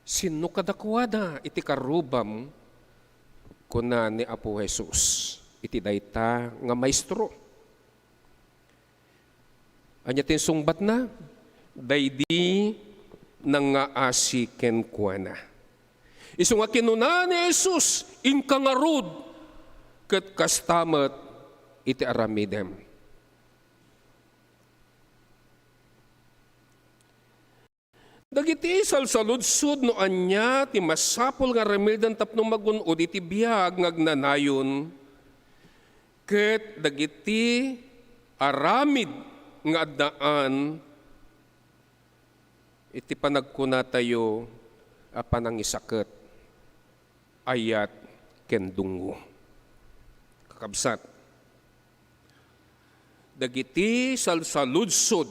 "Sinno kadakuada iti karrubam?" kuna ni Apo Jesus iti dayta nga maestro. Ania ti insungbatna? Daydi nangngaasi kenkuana. Isu nga kinuna ni Jesus, "Inka ngarud, ket kasta met iti aramidem." Dagiti salsaludsod no ania ti masapul nga aramiden tapno magun-od iti biag nga agnanayon, ket dagiti aramid nga addaan iti panagkunatayo a panangisaket, ayat, ken dungngo. Kakabsat, dagiti salsaludsod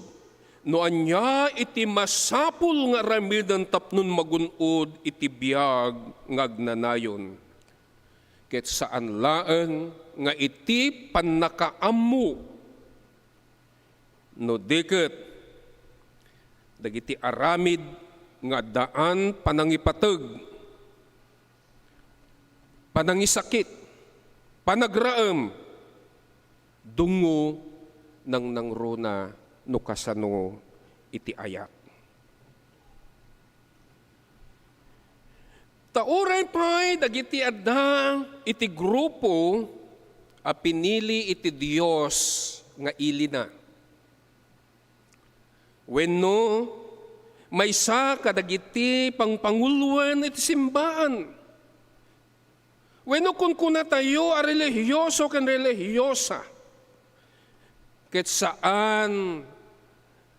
no ania iti masapul nga aramiden tapnon magun-od iti biag nga agnanayon, ket saan laeng nga iti pannakaammo no di ket dagiti aramid nga addaan panangipateg, panangisakit, panagraem, dungngo, nangnangruna no kasano iti ayat. Ta uray pay dagiti adda iti grupo a pinili iti Dios nga ilina, wenno maysa kadagiti pangpanguloen iti simbaan, wenno kunkunatayo a relihioso ken relihiosa, ket saan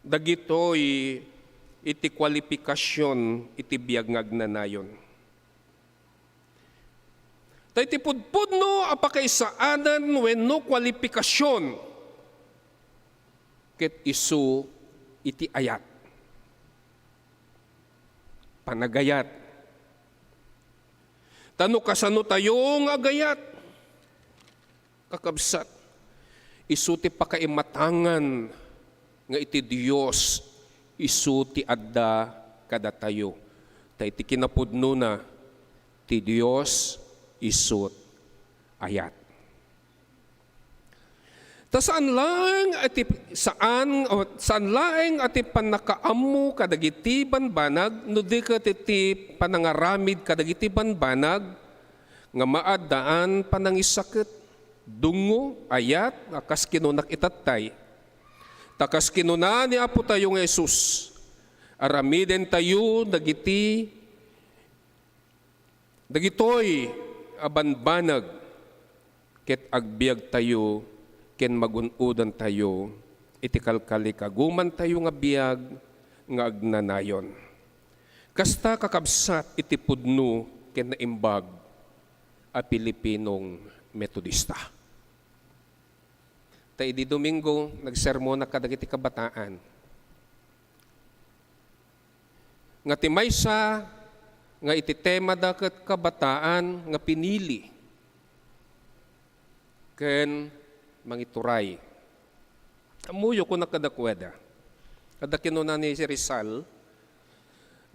dagitoy iti kualipikasion iti biag nga agnanayon. Ta iti pudpudno a pakaisaadan wenno kualipikasion ket isu iti ayat. Panagayat. Ta no kasano tayo nga agayat, kakabsat, isu ti pakaimatangan nga iti Dios isu ti adda kadatayo. Ta iti kinapudnona, ti Dios isut ayat. Ta saan laeng a ti, saan, o, saan laeng a ti pannakaammo kadagiti banbanag, no di ket iti panangaramid kadagiti banbanag, nga maaddaan panangisaket, dungngo, ayat, a kas kinunak itattay. Ta kas kinuna ni Apotayo nga Jesus, aramidentayo dagiti, dagitoy a banbanag, ket agbiagtayo ken magun-odantayo iti kalkalikagumantayo nga biag nga agnanayon. Kasta, kakabsat, iti pudno ken naimbag a Pilipinong Metodista. Ta idi Domingo, nagsermonak kadagiti kabataan nga ti maysa nga iti temada ket kabataan nga pinili ken mangituray. Ammoyo, kunak kadakuada, adda kinuna ni Rizal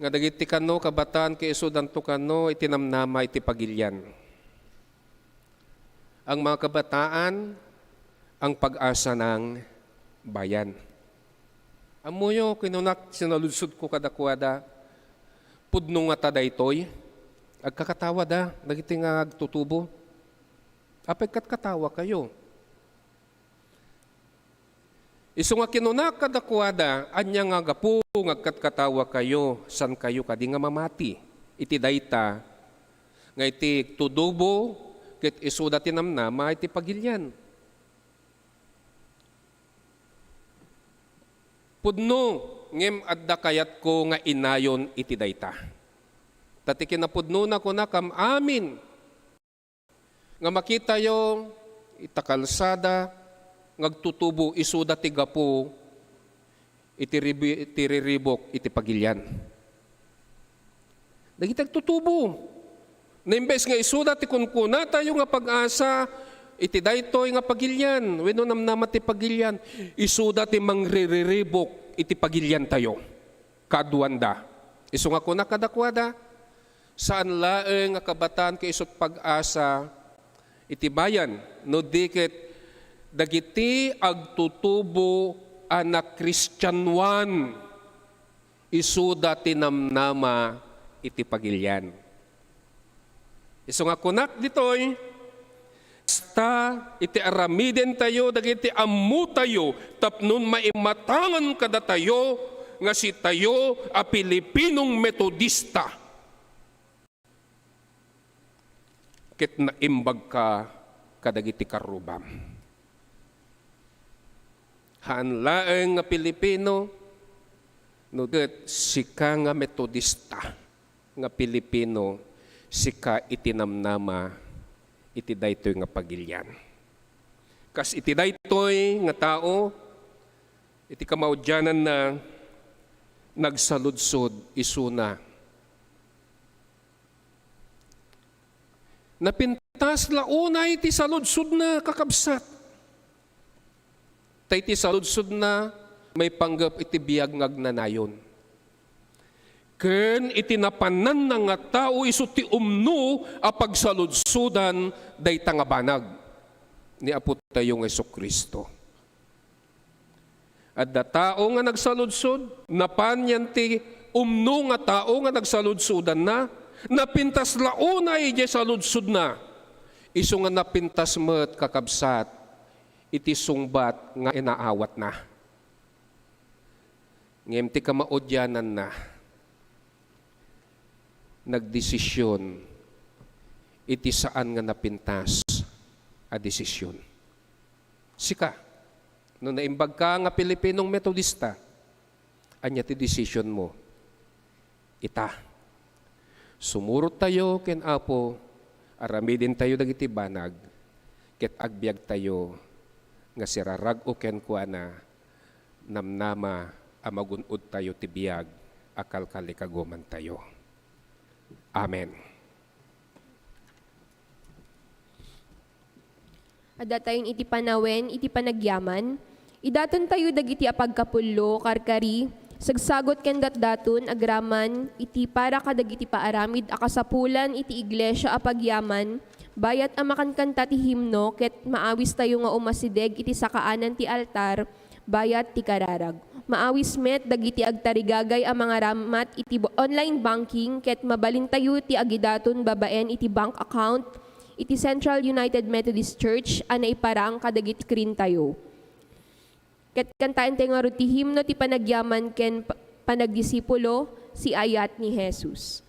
nga dagiti kano kabataan kaisudanto kano iti namnama iti pagilian. Ang mga kabataan, ang pag-asa ng bayan. Ammoyo, kinunak, sinaludsodko kadakuada, pudno ngata daytoy? Agkakatawada dagiti nga agtutubo. Apay, agkatkatawa kayo? Isu nga kinunak kadakuada, ania nga gapu nga agkatkatawa kayo? Saan kayo kadi nga mamati iti dayta nga iti tutubo ket isuda ti namnama iti pagilian? Pudno, ngem adda kayatko nga inayon iti dayta. Ta ti kinapudnona, kunakam, amin nga makitayo ita kalsada nga agtutubo, isuda ti gapu iti ribi-, iti riribuk iti pagilian. Dagiti agtutubo. Na imbes nga isuda ti kunkunatayo nga pag-asa iti daytoy nga pagilian, wenno namnama ti pagilian, isuda ti mangririribuk iti pagiliantayo. Kaduanda. Isu nga kunak kadakuada, saan laeng nga kabataan kaisut pag-asa iti bayan, no di ket dagiti agtutubo a nakristianoan, isuda ti namnama iti pagilian. Isu nga kunak ditoy, kasta iti aramidentayo dagiti ammotayo tapno maimatangan kadatayo nga sitayo a Pilipinong Metodista ket naimbagka kadagiti karrubam. Haan laeng nga Pilipino, no ket sika nga Metodista nga Pilipino, sika iti namnama iti daytoy nga pagilian. Kas iti daytoy nga tao, iti kamaudiananna, nagsaludsod isuna. Napintas la unay ti saludsodna, kakabsat. Ta iti saludsodna, maipanggep iti biag nga agnanayon. Ken iti napananna nga tao, isu ti umno a pagsaludsodan dayta nga banag ni Apotayo nga Jesu-Cristo. Adda tao nga nagsaludsod, napan yan ti umno nga tao nga nagsaludsodanna, napintas la unay idiay saludsodna. Isu nga napintas met, kakabsat, iti sungbat nga inaawatna. Ngem ti kamaudiananna, nagdesisyon iti saan nga napintas a desisyon. Sika, no naimbag ka nga Pilipinong Metodista, ania ti desisyon mo? Ita, sumurot tayo ken Apo, aramiden tayo dagiti banag, ket agbiag tayo nga sirarag-o kenkuana, namnama a magun-od tayo ti biag a kalkalikaguman tayo. Amen. Adda tayon iti panawen iti panagyaman. Idaton tayo dagiti apagkapullo, karkari, sagsagut ken datdaton, agraman iti para kadagiti paaramid a kasapulan iti iglesia a pagyaman, bayat a makankanta ti himno, ket maawis tayo nga umasideg iti sakaanan ti altar, bayat ti kararag. Maawis met dagiti agtarigagay a mangaramat iti bo-, online banking ket mabalintayo ti agidaton babaen iti bank account iti Central United Methodist Church a naiparang kadagiti screen tayo. Ket kantaentayo ngarud ti himno ti panagyaman ken pa-, panagdisipulo, Siayat ni Jesus.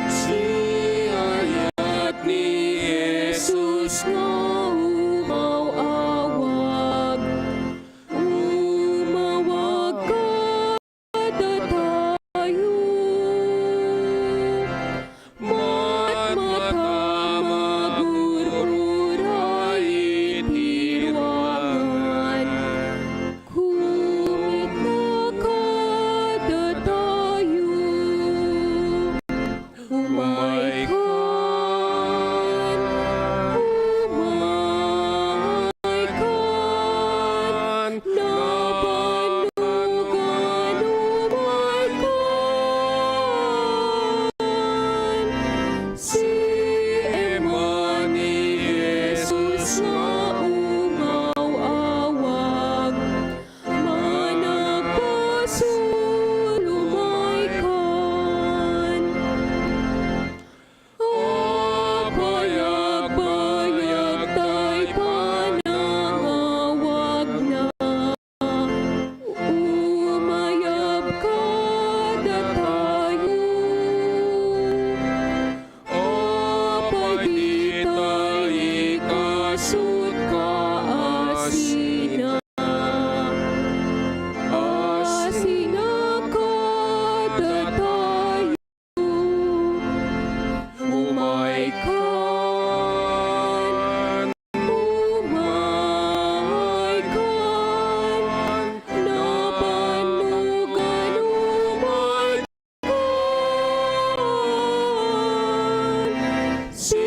Siayat ni Jesus nga umaw-awag, umawag kadatayo. Matmata, magur-uray iti ruangan. Kumitna kadatayo. Umaykan, umaykan, nabannugan, umaykan. Si Emma ni Jesus nga umaw-awag, managpasul, umaykan. Apay agbayag tay panangawagna? Umayab kadatayo. Apay dita ikasut ka a sina? A sina kadatayo? Umaykan, umaykan, nabannugan, umaykan. Si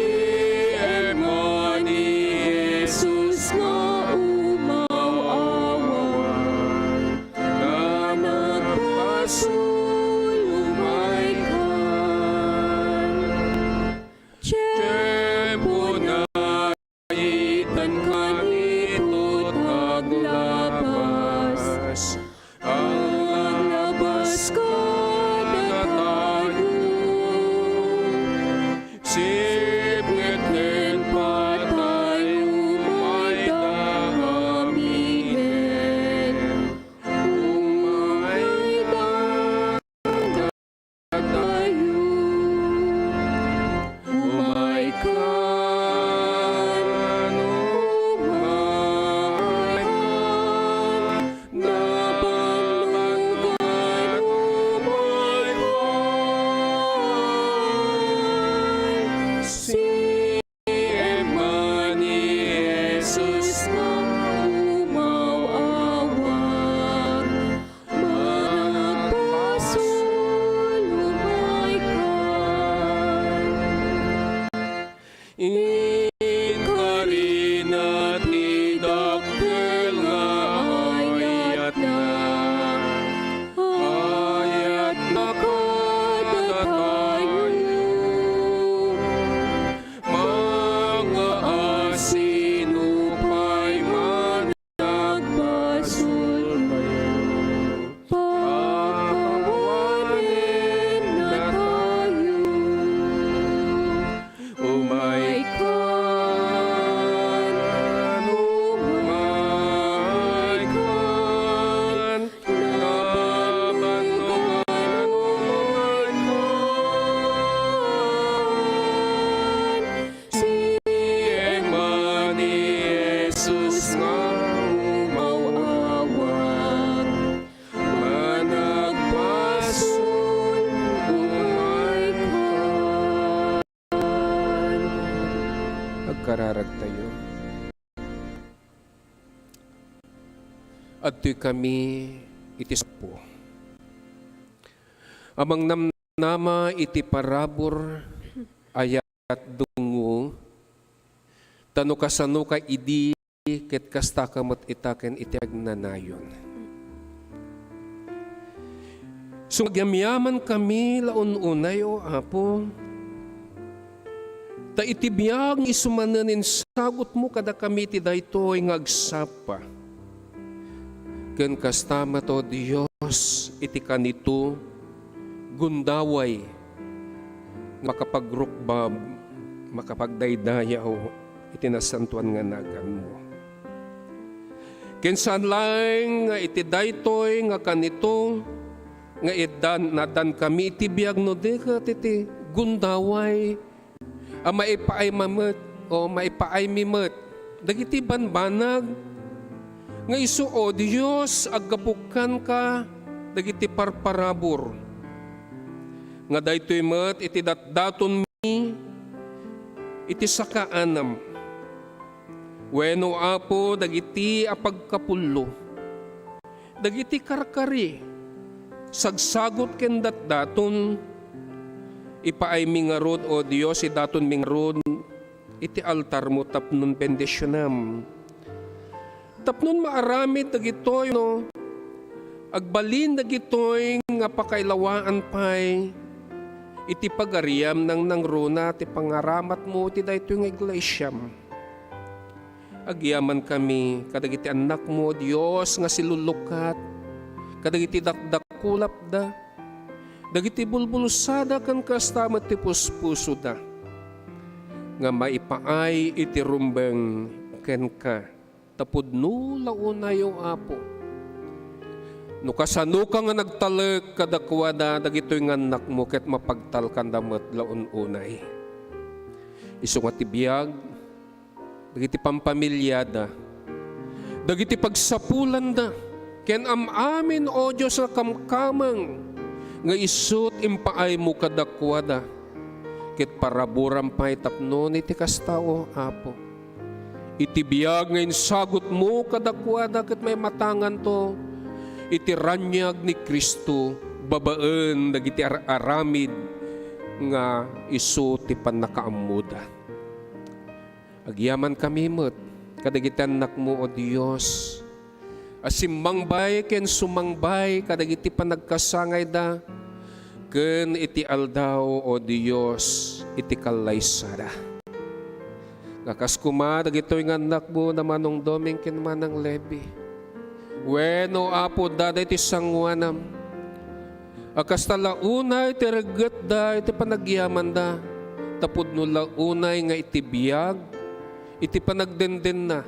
Emma ni Jesus nga umaw-awag, nga nagpasul, umaykan. Tiempo na itan kanito aglabas. Aglabas kadatayo. Sipnget ken patay, umayda amin. Umayda kadatayo. Umaykan, umaykan, nabannugan, umaykan. Si Emma ni Jesus nga umaw-awag, managpasul, umaykan. Inkarina ti dakkel nga ayatna. Ayatna kadatayo. Mangngaasin, nupay managbasoltayo, pakawanennatayo. Umaykan, umaykan, nabannugan, umaykan. Si Emma ni Jesus nga umaw-awag, managpasul, umaykan. Agkararagtayo. Adtoy kami iti sapo a mangnamnama iti parabur a yat dungngo, ta no kasanoka idi, ket kastaka met ita ken iti agnanayon. Sumagyamyaman kami la un-unay, O Apo, Ta iti biag nga isu manen insagutmo kadakami iti daytoy nga agsapa. Ken kasta met, O Dios, iti kanito, gundaway, makapagrukbab, makapagdaydayaw iti nasantoan nga naganmo. Ken saan laeng nga iti daytoy nga kanito, nga iddan, naaddankami iti biag no di ket iti gundaway, a maipaaymi met, o maipaaymi met dagiti banbanag nga isu, O Dios, aggapu kenka dagiti parparabur. Nga daytoy met iti datdatonmi iti sakaanam. Wenno, Apo, dagiti a pagkapullo, dagiti karkari, sagsagut ken datdaton, ipaaymi ngarud, O Dios, idatonmi ngarud iti altarmo tapnon bendisionam. Tapnon maaramid dagitoy, no, agbalin dagitoy nga pakailawaan pay iti pagariam nangnangruna ti pangaramatmo iti daytoy nga iglesiam. Agyamankami kadagiti annakmo, Dios, nga silulukat kadagiti dakdakulapda, dagiti bulbulsada ken kasta met ti puspusoda, nga maipaay iti rumbeng kenka. Ta pudno la unay, O Apo. No kasanoka nga nagtalek kadakuada dagitoy nga annakmo ket mapagtalkanda met la un-unay. Isu nga ti biag, dagiti pampamiliada, dagiti pagsapulanda, ken am-amin, O Dios, a kamkameng nga isut' impaaymo kadakuada, ket paraburam pay tapno iti kasta, O Apo. Iti biag nga insagutmo kadakuada ket maimatanganto iti raniag ni Cristo babaen dagiti ar-aramid nga isu ti pannakaammoda. Agyamankami met kadagiti annakmo, O Dios, a simmangbay ken sumangbay kadagiti panagkasangayda ken iti aldaw, O Dios, iti kallaysada. Nga kas koma dagitoy nga annakmo, da Manong Doming ken Manang Levi. Wen, O Apo, dada iti sangoanam. A kasta la unay ti reggetda iti panagyamanda, ta pudno la unay nga iti biag, iti panagdendenna,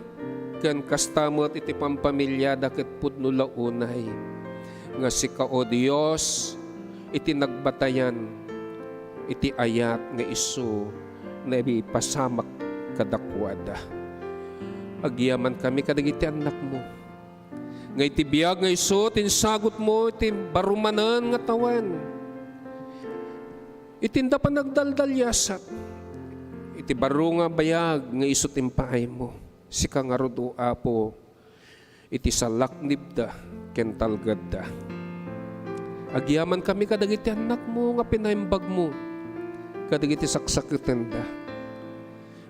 ken kasta met iti pampamiliada ket pudno la unay nga sika, O Dios, iti nagbatayan iti ayat nga isu nga ipasamak kadakuada. Agyamankami kadagiti annakmo. Nga iti biag nga isu ti insagutmo iti baro manen nga tawen. Iti inda panagdaldaliasat. Iti baro nga bayag nga isu ti impaaymo. Sika ngarud, O Apo, iti salaknibda ken talgedda. Agyamankami kadagiti annakmo nga pinaimbagmo kadagiti saksakitenda.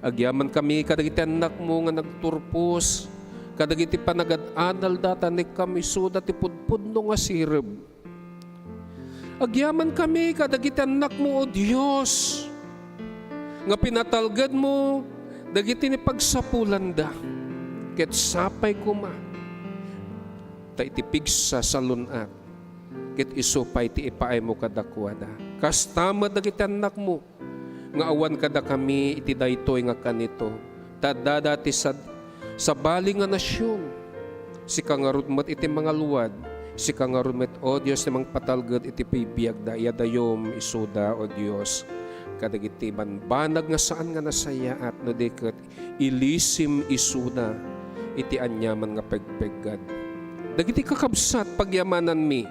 Agyamankami kadagiti annakmo nga nagturpos kadagiti panagad-adalda, ta ni kam isuda ti pudpudno nga sirib. Agyamankami kadagiti annakmo, O Dios, nga pinatalgedmo dagiti ni pagsapulanda, ket sapay koma ta iti pigsa salun-at, ket isu pay ti ipaaymo kadakuada. Kasta met dagiti annakmo nga awan kadakami iti daytoy nga kanito, ta addada ti sad-, sabali nga nasion. Sika ngarud met iti mangalwad, sika ngarud met, O Dios, ti mangpatalged iti bibiagda. Iyadayom isuda, O Dios, kadagiti banbanag nga saan nga nasayaat, no di ket ilisim isuda iti aniaman nga pegpeggad. Dagiti kakabsat, pagyamananmi,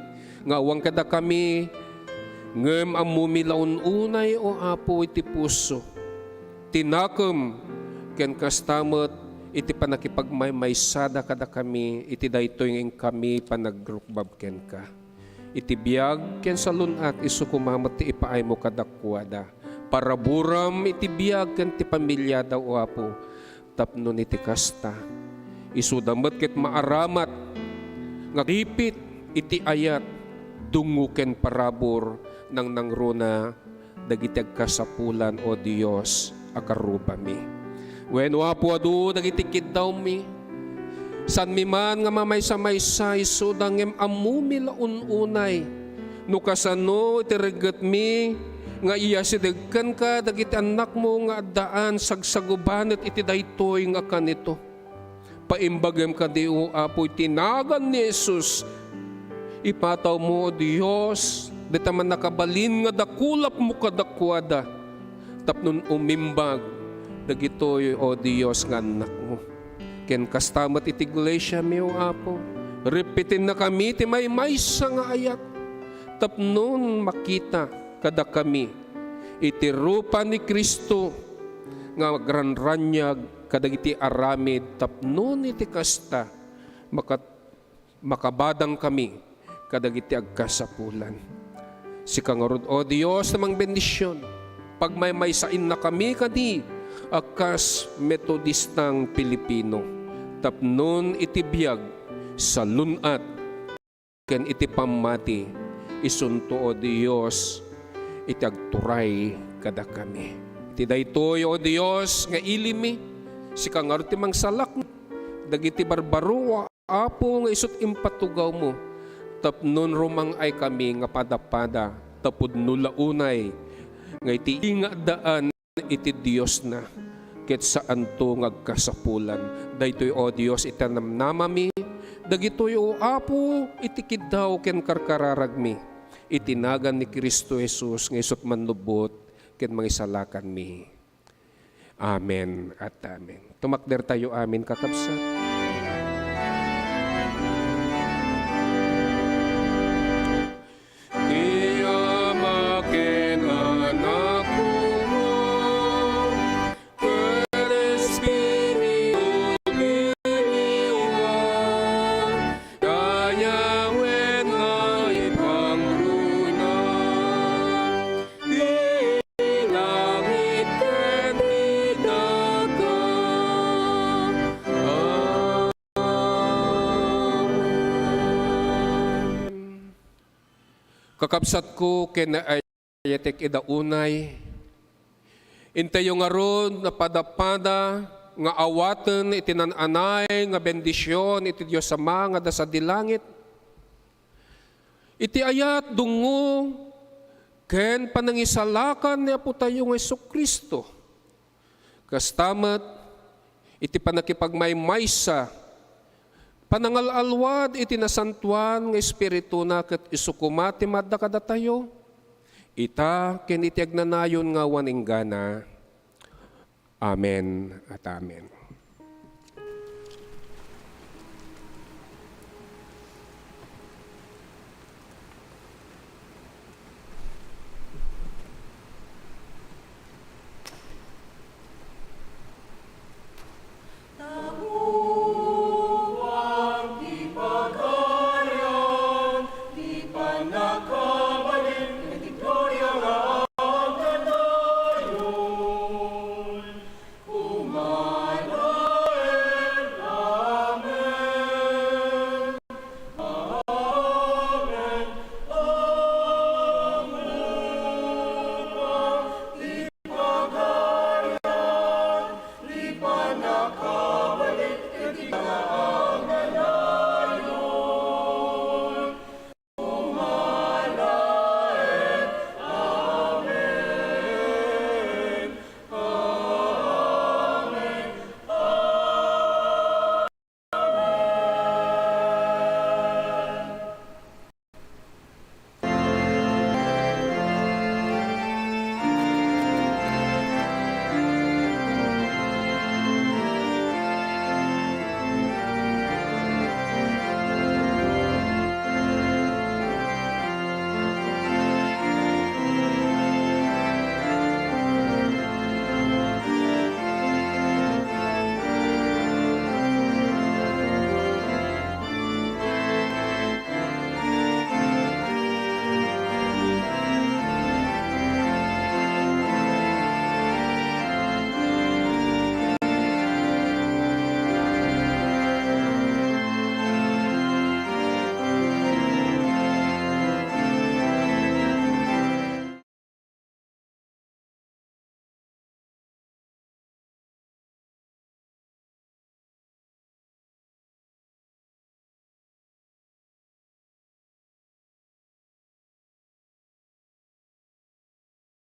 nga awan kadakami, ngem ammomi la un-unay, O Apo, iti puso, ti nakem, ken kasta met iti pannakipagmaymaysada kadakami iti daytoy nga inkami panagrukbab kenka. Iti biag ken salun-at, isu koma met ti ipaaymo kadakuada. Paraburam iti biag ken ti pamiliada, O Apo, tapno iti kasta, isuda met ket maaramat nga ripit iti ayat, dungngo ken parabur, nangnangruna dagiti agkasapulan, O Dios, a karrubami. Wen, O Apo, adu dagiti kiddawmi. Saanmi man nga mamaysa-maysa isuda ngem ammomi la un-unay no kasano iti reggetmi nga iyasideg kenka dagiti annakmo nga addaan sagsagubanet iti daytoy nga kanito. Paimbagem kadi, O Apo, iti nagan ni Jesus. Ipatawmo, O Dios, dayta mannakabalin nga dakulapmo kadakuada tapno umimbag dagitoy, O Dios, nga annakmo. Ken kasta met iti iglesiami, O Apo, repetennakami ti maymaysa nga ayat tapnon makita kadakami iti rupa ni Cristo nga agranraniag kadagiti aramid tapnon iti kasta, makat-, makabadangkami kadagiti agkasapulan. Sika ngarud, O Dios, a mangbendision, pagmaymaysainnakami kadi a kas Metodistang Pilipino tapnon iti biag, salun-at, ken iti pammati, isunto, O Dios, iti agturay kadakami. Iti daytoy, O Dios, nga ilimi, sika ngarud ti mangsalak dagiti barbaro, Apo, nga isut' impatugawmo, tapnon rumang-ay kami nga pada-pada, ta pudno la unay nga iti nga addaan iti Diosna, ket saanto nga agkasapulan. Daytoy, O Dios, iti namnamami, dagitoy, O Apo, iti kiddaw ken karkararagmi, iti nagan ni Cristo Jesus nga isut' mannubbot ken mangisalakanmi. Amen at amen. Tumakdertayo amin, kakabsat. Ti Ama ken Anakmo, ken Espiritu ti Dios, dayawet nga ipangruna ti langit ken ti daga. Amen. Kakabsatko ken ay-, ayatek ida unay, intayyo ngarud a pada-pada nga awaten iti naan-anay nga bendision iti Dios Ama nga adda sadi langit. Iti ayat, dungngo, ken panangisalakan ni Apotayo nga Jesu-Cristo. Kasta met, iti pannakipagmaymaysa, panangal-alwad iti Nasantoan nga Espirituna ket isu koma ti maadda kadatayo, ita ken iti agnanayon nga awan inggana. Amen at amen.